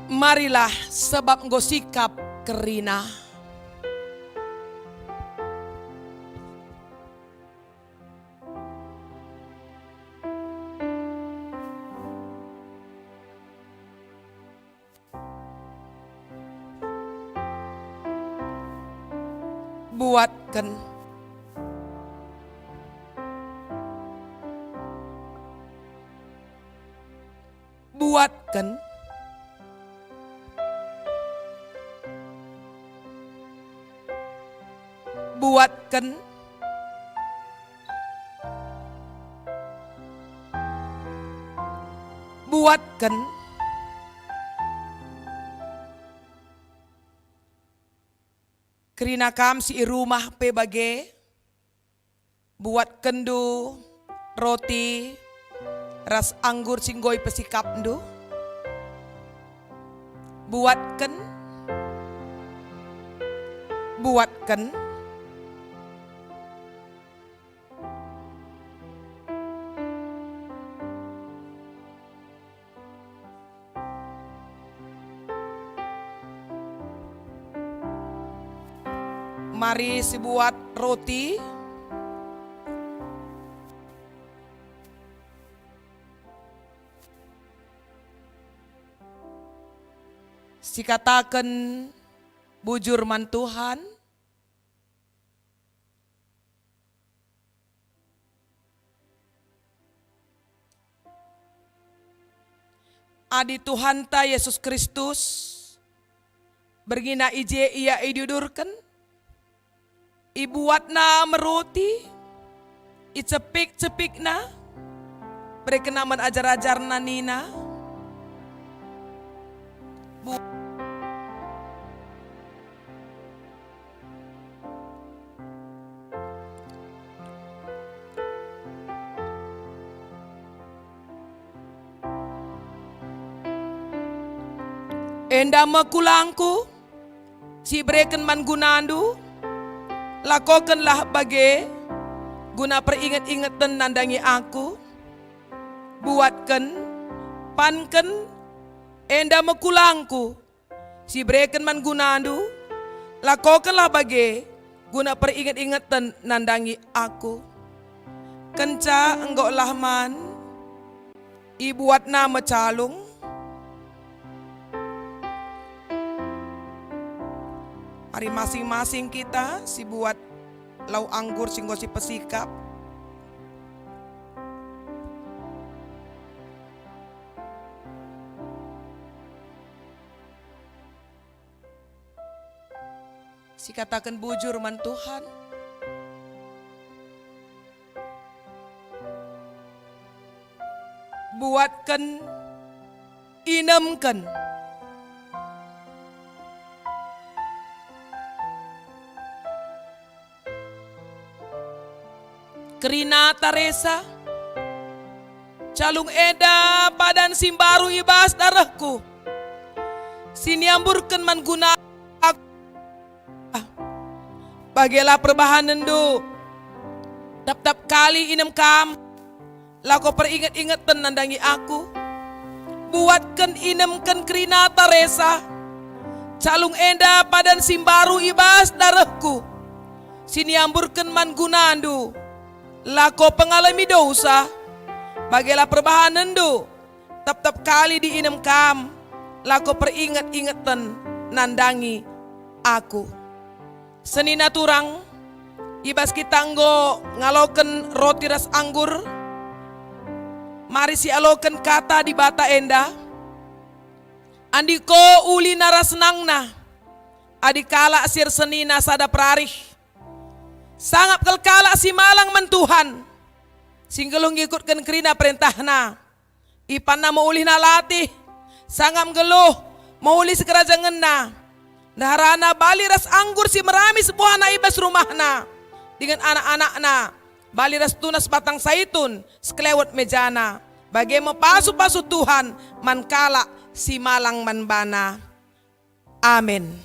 Marilah, sebab enggo sikap kerina. Buatken. Buatken. Buatken. Buatken. Kerina kam si i rumah pe bage, buatkenndu roti ras anggur si enggo ipesikapndu. Buatken, buatken. Mari sibuat roti. Sikataken bujur man Tuhan. Adi Tuhanta Jesus Kristus, berngina i je Ia idiudurken, ibuatNa me roti, icepik-cepikNa, berekenNa man ajar-ajarNa nina, Bu- Enda me kulangKu, si ibereken man gunandu, lakokenlah bage, guna peringet-ingeten nandangi Aku. Buatken, panken, enda me kulangKu, si ibereken man gunandu, lakokenlah bage, guna peringet-ingeten nandangi Aku. Kenca enggo olah man, ibuatna me calung. Mari masing-masing kita sibuat lau anggur si enggo sipesikap. Sikataken bujur man Tuhan. Buatken, inemken. Kerina taresa, calung enda padan si mbaru i bas darehku, si niamburken man guna aku. Bagelah perbahanenndu, tap-tap kali inem kam, lako peringet-ingeten nandangi aku. Buatken, inemken kerina taresa, calung enda padan si mbaru i bas darehku, si niamburken man gunandu, lako pengalemi dosa. Bagelah perbahanenndu, tap-tap kali diinem kam, lako peringet-ingeten nandangi aku. Senina turang, i bas kita enggo ngaloken roti ras anggur, mari sialoken kata Dibata enda. Andiko ulina ras senangna, adi kalak si ersenina sada perarih. Sangap kal kalak si malang man Tuhan, si nggeluh ngikutken kerina perentahNa. Ipanna me ulihna latih, sangap nggeluh, me ulih sikerajangenna. Ndaharana bali ras anggur si meramis buahna i bas rumahna, dingen anak-anakna, bali ras tunas batang saitun sekelewet mejana. Bage me pasu-pasu Tuhan man kalak si malang man baNa. Amin.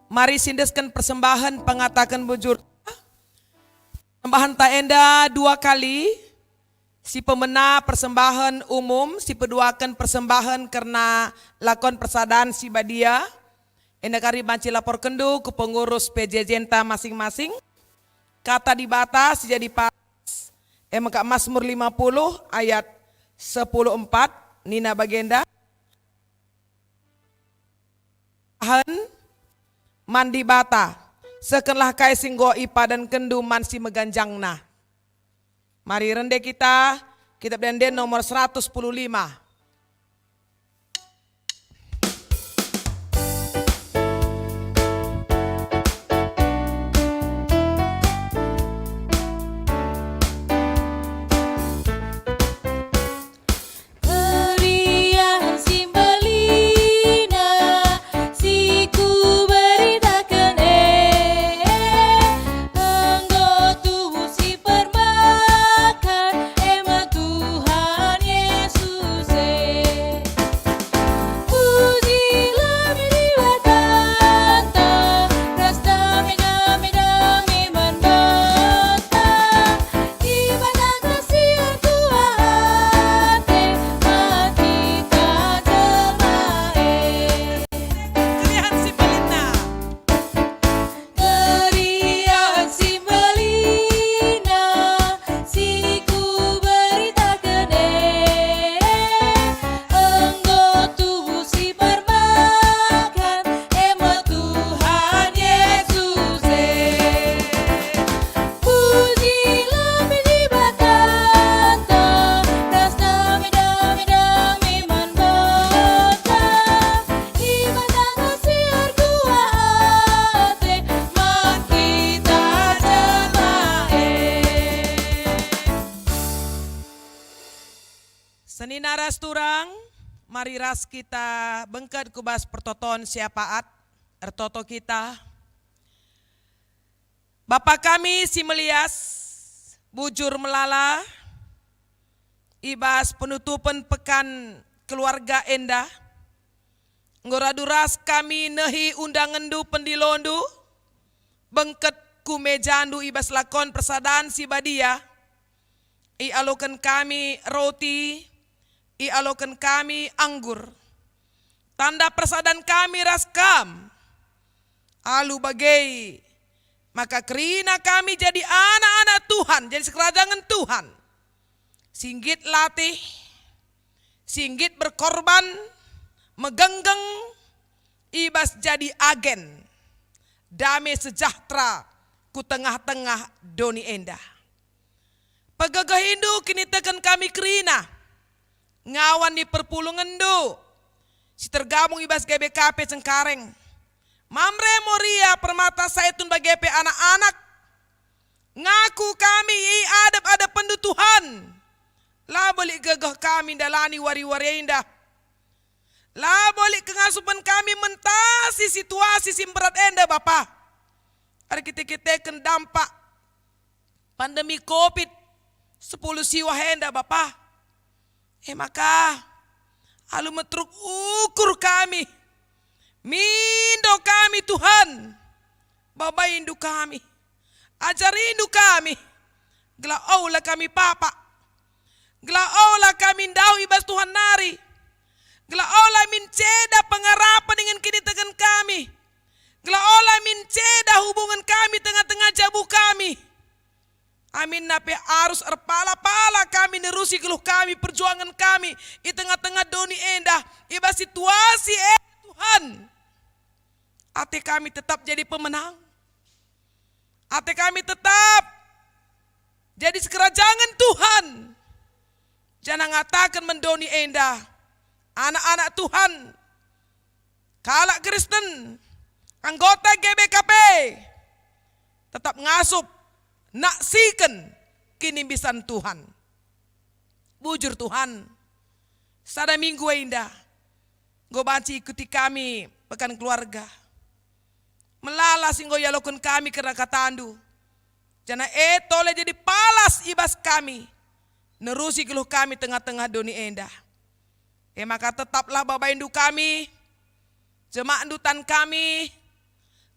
Mari siendesken persembahen pengataken bujur. Persembahen ta enda dua kali, si pemena persembahen umum, si peduaken persembahen kerna lakon persadan si badia. Enda kari banci laporkenndu ku pengurus P J J-nta masing-masing. Kata Dibata si jadi pas, e maka Masmur lima puluh ayat sepuluh empat, nina bagenda, "Persembahen man Dibata, sehkenlah kai si enggo ipadankenndu man si meganjangna." Mari rende kita, Kitab Ende-enden nomor seratus sepuluh lima. Keriahen si mbelina si kuberitaken e, enggo tubuh si permakan, e me Tuhan Yesus e. Pujilah Dibatanta, ras dame, dame, dame man banta. Dibatanta si erkuah ate, man kita jelma e. Keriahen si mbelina. Keriahen si mbelina si kuberitaken e, enggo tubuh si permakan, e me Tuhan Yesus e. Pujilah Dibatanta, ras dame, dame, dame man banta. Dibatanta si erkuah ate, man kita jelma e. Senina ras turang, mari ras kita bengket ku bas pertoton si apaat, ertoto kita. Bapa kami si melias, bujur melala, i bas penutupen pekan keluarga enda, enggo radu ras kami nehi undangenNdu, pendilondu, bengket ku mejaNdu i bas lakon persadan si badia. ialoken kami roti, ialoken kami anggur. Tanda persadan kami ras Kam, alu bage maka kerina kami jadi anak-anak Tuhan, jadi sikerajangen Tuhan, si nggit latih, si nggit berkorban, megenggeng, i bas jadi agen dame sejahtera ku tengah-tengah doni enda. Pegegehindu kiniteken kami kerina, ngawan ni perpulungenndu si tergabung i bas G B K P Cengkareng, Mamre, Moria, Permata, Saitun, bage pe anak-anak. Ngaku kami i adep-adepenndu, Tuhan. Labo lit gegeh kami ndalani wari-wari enda. Labo lit kengasupen kami mentasi situasi si mberat enda, Bapa. Erkite-kiteken dampak pandemi covid sepuluh siwah enda, Bapa. E maka, alu meteruk ukur kami, mindo kami, Tuhan, babaindu kami, ajarindu kami, gelah ola kami papa, gelah ola kami ndauh i bas Tuhan nari, gelah ola min ceda pengarapen dingen kiniteken kami, gelah ola min ceda hubungen kami tengah-tengah jabu kami. Aminna pe arus erpala-pala kami nerusi geluh kami, perjuangen kami i tengah-tengah doni enda, i bas situasi e, Tuhan. Ate kami tetap jadi pemenang. Ate kami tetap jadi sikerajangen Tuhan. Janah ngataken man doni enda, anak-anak Tuhan, kalak Kristen, anggota G B K P, tetap ngasup, naksiken kinimbisan Tuhan. Bujur, Tuhan, sada minggu enda enggo banci ikuti kami Pekan Keluarga. Melala si enggo ialoken kami kerna kataNdu, janah e tole jadi palas i bas kami, nerusi geluh kami tengah-tengah doni enda. E maka tetaplah babaindu kami, jemakndu tan kami,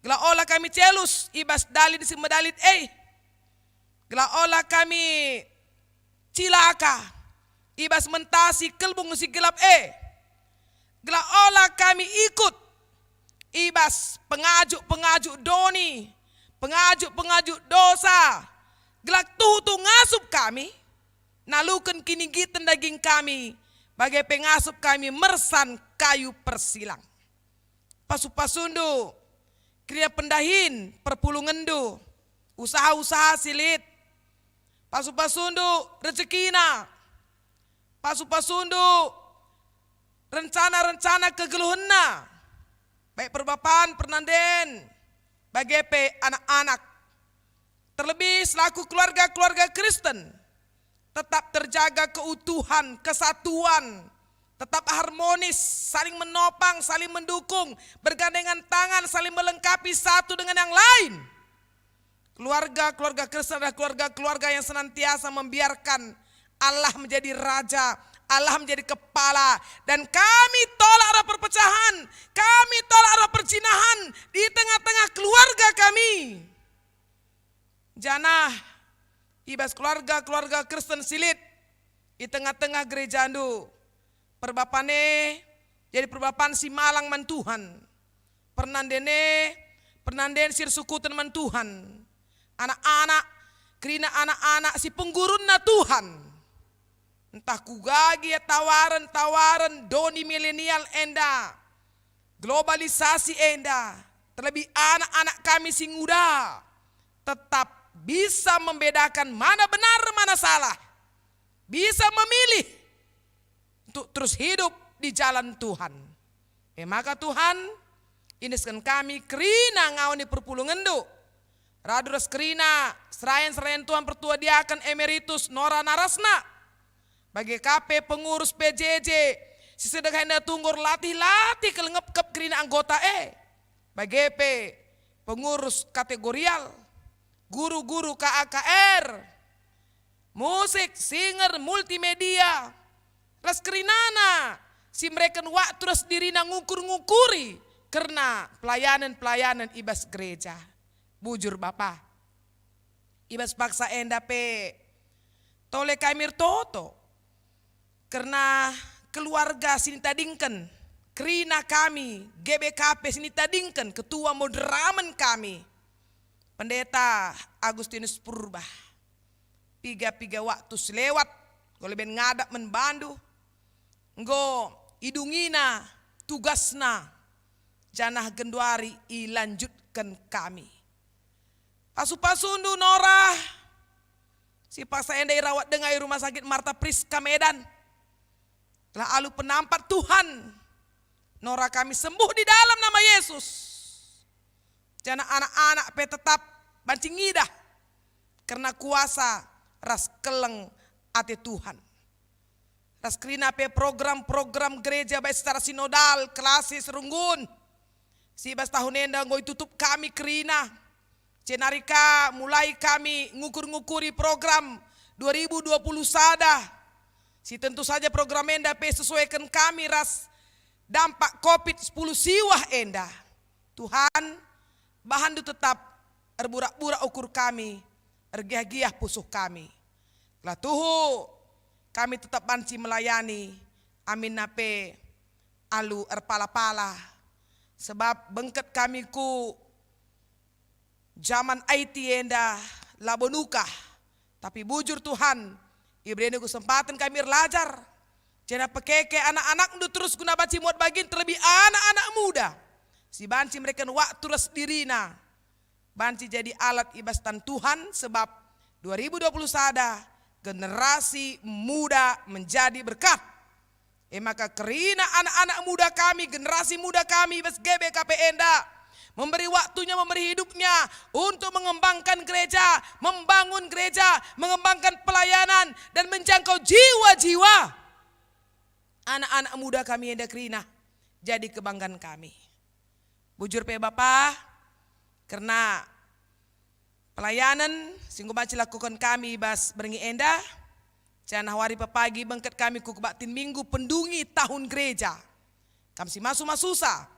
gelah ola kami celus i bas dalin si medalit e, gelah ola kami cilaka i bas mentasi kelbung si gelap e, gelah ola kami ikut i bas pengajuk-pengajuk doni, pengajuk-pengajuk dosa, gelah tuhu-tuhu ngasup kami, naluken kinigiten daging kami, bage pe ngasup kami mersan kayu persilang. Pasu-pasundu kerina pendahin perpulungenndu, usaha-usaha si lit. Pasu-pasundu rejekina, pasu-pasundu rencana-rencana kegeluhenna, baik perbapan, pernanden, bage pe anak-anak. Terlebih selaku keluarga-keluarga Kristen, tetap terjaga keutuhan, kesatuan, tetap harmonis, saling menopang, saling mendukung, bergandengan tangan, saling melengkapi satu dengan yang lain. Keluarga-keluarga Kristen adalah keluarga-keluarga yang senantiasa membiarkan Allah menjadi raja, Allah menjadi kepala, dan kami tolak roh perpecahan, kami tolak roh perjinahan di tengah-tengah keluarga kami. Janah i bas keluarga-keluarga Kristen si lit i tengah-tengah gerejandu, perbapan e jadi perbapan si malang man Tuhan. Pernanden e, pernanden si ersukuten man Tuhan. Anak-anak, kerina anak-anak si penggurunna Tuhan. Ntah kuga gia tawaren-tawaren doni milenial enda, globalisasi enda, terlebih anak-anak kami si nguda, tetap bisa membedakan mana benar, mana salah, bisa memilih untuk terus hidup di jalan Tuhan. E maka Tuhan, iendesken kami kerina ngawan ni perpulungenndu, radu ras kerina serayan-serayan Tuhan Pertua Diaken Emeritus Nora Narasna, bage ka pe pengurus P J J si sedekah enda tunggur latih-latih kelengepkep kerina anggota e, bage pe pengurus kategorial, guru-guru K A K R, musik, singer, multimedia, ras kerinana si mereken waktu ras dirina ngukur-ngukuri kerna pelayanen-pelayanen i bas gereja. Bujur, Bapa. I bas paksa enda pe Tole kami ertoto kerna keluarga si nitadingken, kerina kami, G B K P si nitadingken, ketua moderamen kami, Pendeta Agustinus Purba. Piga-piga waktu si lewat, enggo leben ngadap man bandu, enggo idungina tugasna, janah genduari ilanjutken kami. Pasu-pasundu Nora, si paksa enda irawat denga i Rumah Sakit Marta Priska Medan. Telah alu penampat Tuhan, Nora kami sembuh di dalam nama Yesus. Janah anak-anak pe tetap banci ngidah kerna kuasa ras keleng ate Tuhan. Ras kerina pe program-program gereja baik secara sinodal, klasis, runggun, si bas tahun enda enggo itutup kami kerina. Jenari ka mulai kami ngukur-ngukuri program dua ribu dua puluh sada, si tentu saja program enda pe sesuaiken kami ras dampak covid sepuluh siwah enda. Tuhan, bahanNdu tetap erburak-burak ukur kami, ergiah-giah pusuh kami. Gelah tuhu kami tetap banci melayani, aminna pe alu erpala-pala. Sebab bengket kami ku jaman I T enda labo nukah, tapi bujur Tuhan, ibereNdu kesempaten kami erlajar, janah pekeke anak-anakNdu terus guna banci muat bagin, terlebih anak-anak muda si banci mereken waktu ras dirina, banci jadi alat i bas tan Tuhan, sebab dua ribu dua puluh sada generasi muda menjadi berkat. E maka kerina anak-anak muda kami, generasi muda kami bas G B K P enda, memberi waktunya, memberi hidupnya untuk mengembangkan gereja, membangun gereja, mengembangkan pelayanan, dan menjangkau jiwa-jiwa. Anak-anak muda kami enda kerina jadi kebanggaan kami. Bujur pe Bapa, kerna pelayanen si enggo banci lakoken kami bas berngi enda, janah wari pepagi bengket kami ku kebaktin Minggu pendungi tahun gereja. Kam si masu-masusa,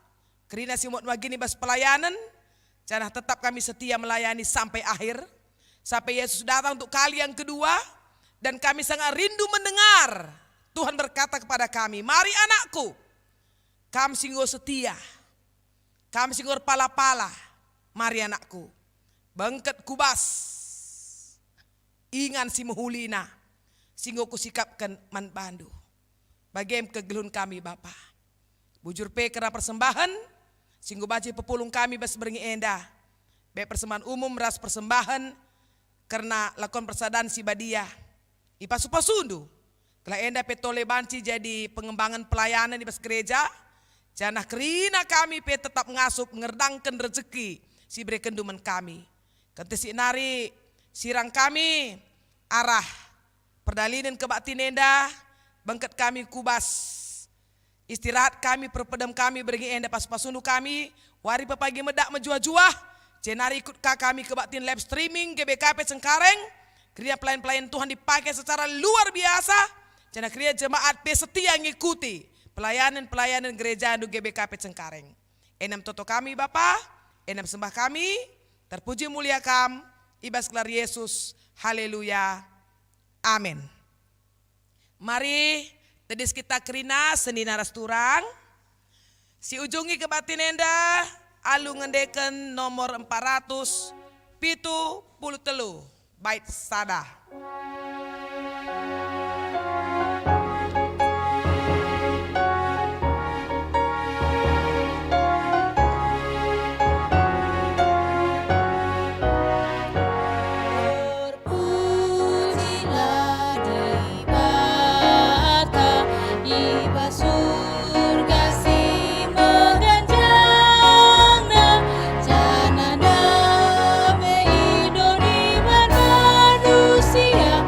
kerina si muat bagin i bas pelayanen, janah tetap kami setia melayani sampai akhir, sampai Yesus datang untuk kali yang kedua, dan kami sangat rindu mendengar Tuhan berkata kepada kami, "Mari anakku, kam si enggo setia, kam si enggo erpala-pala, mari anakku, bengket ku bas ingan si mehulina, si enggo kusikapken man bandu." Bage me kegeluhen kami, Bapa. Bujur pe kerna persembahen si enggo banci pepulung kami bas berngi enda, baik persembahen umum ras persembahen kerna lakon persadan si badia. Ipasu-pasundu, gelah enda pe tole banci jadi pengembangen pelayanen i bas gereja, janah kerina kami pe tetap ngasup ngerdangken rejeki si iberekenndu man kami. Kentisik nari sirang kami arah perdalinen kebaktin enda, bengket kami ku bas istirahat kami, perpedem kami, berngi enda pasu-pasundu kami, wari pepagi medak mejuah-juah, jenari ikut ka kami kebaktin live streaming G B K P Cengkareng, kerina pelayan-pelayan Tuhan dipakai secara luar biasa, janah kerina jemaat pe setia ngikuti pelayanan-pelayanan gerejandu G B K P Cengkareng. Enda me toto kami, Bapa, enda me sembah kami, terpuji mulia Kam, i bas gelar Yesus. Haleluya. Amin. Mari tedis kita kerina senina ras turang. Si ujungi kebaktin enda alu ngendeken nomor empat ratus pitu puluh telu, bait sada. Terpujilah Dibata i bas Surga si meganjangna, janah ndame i doni man manusia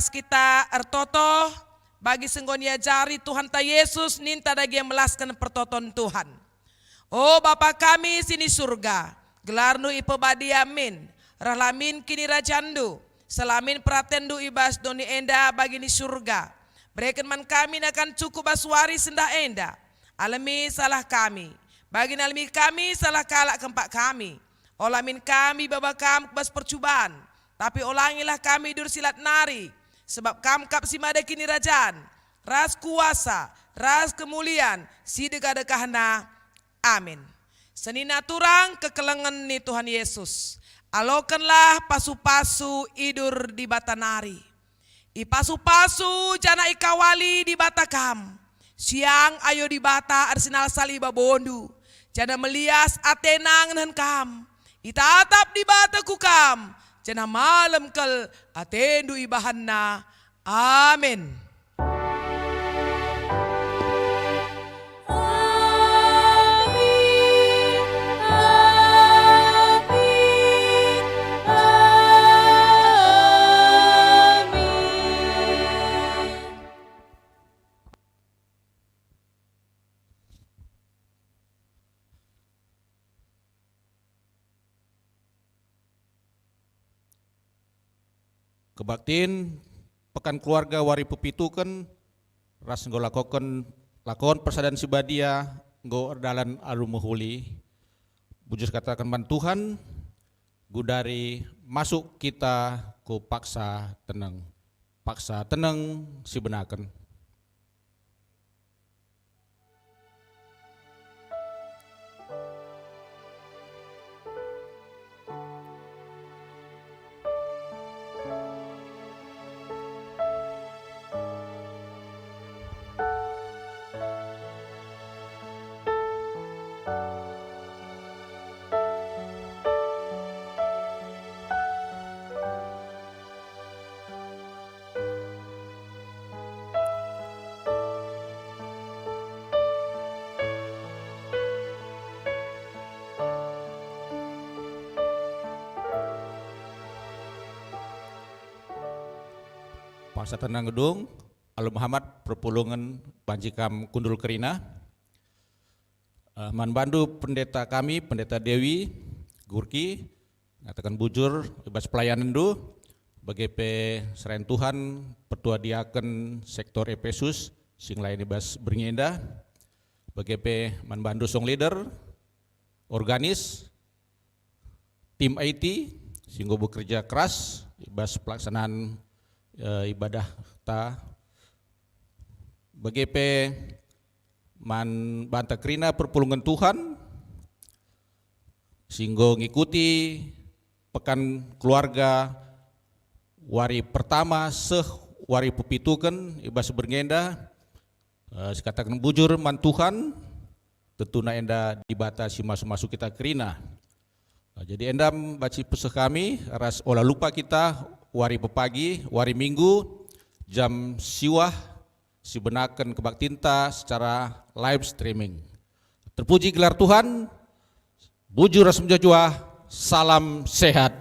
kita ertoto bagi si enggo niajari Tuhanta Yesus ninta dage melasken pertoton Tuhan. O Bapa kami si ni Surga, gelarNdu ipebadia min, rehlah min kinirajanNdu, seh la min peratenndu i bas doni enda bagi ni Surga. Bereken man kami nakan cukup bas wari sendah enda. Alemi salah kami, bagi nalemi kami salah kalak kempak kami. Ola min kami baba Kam ku bas percuban, tapi olangilah kami idur si lat nari, sebab Kam kap si mada kinirajan, ras kuasa, ras kemulian si dekah-dekahna. Amin. Senina turang kekelengen ni Tuhan Yesus, alokenlah pasu-pasu idur Dibata nari. Ipasu-pasu janah ikawali Dibata kam. Siang ayo Dibata ersinalsal i babondu, janah melias atena ngenehen kam. Itatap Dibata ku kam, janah malem kal atendu ibahanNa. Amin. Amin, amin, amin. Kebaktin Pekan Keluarga wari pepituken ras enggo lakoken lakon persadan si badia enggo erdalan alu mehuli. Bujur kataken man Tuhan, gundari masuk kita ku paksa teneng. Paksa teneng si benaken. Paksa teneng gedung, alu mehamat perpulungen banci kam kundul kerina. Eh, man bandu pendeta kami, Pendeta Dewi Gurki, ngataken bujur i bas pelayanenndu, bage pe serayan Tuhan, pertua diaken sektor Epesus, si ngelayan i bas berngi enda, bage pe man bandu song leader, organis, tim I T, si enggo bekerja keras i bas pelaksanaan, eh, ibadahta, bage pe man banta kerina perpulungen Tuhan, si enggo ngikuti Pekan Keluarga wari pertama seh wari pepituken i bas berngi enda, eh, sikataken bujur man Tuhan, tentuna enda Dibata si masu-masu kita kerina. Nah, jadi enda banci peseh kami ras ola lupa kita wari pepagi, wari Minggu, jam siwah, sibenaken kebaktinta secara live streaming. Terpuji gelar Tuhan, bujur ras mejuah-juah, salam sehat.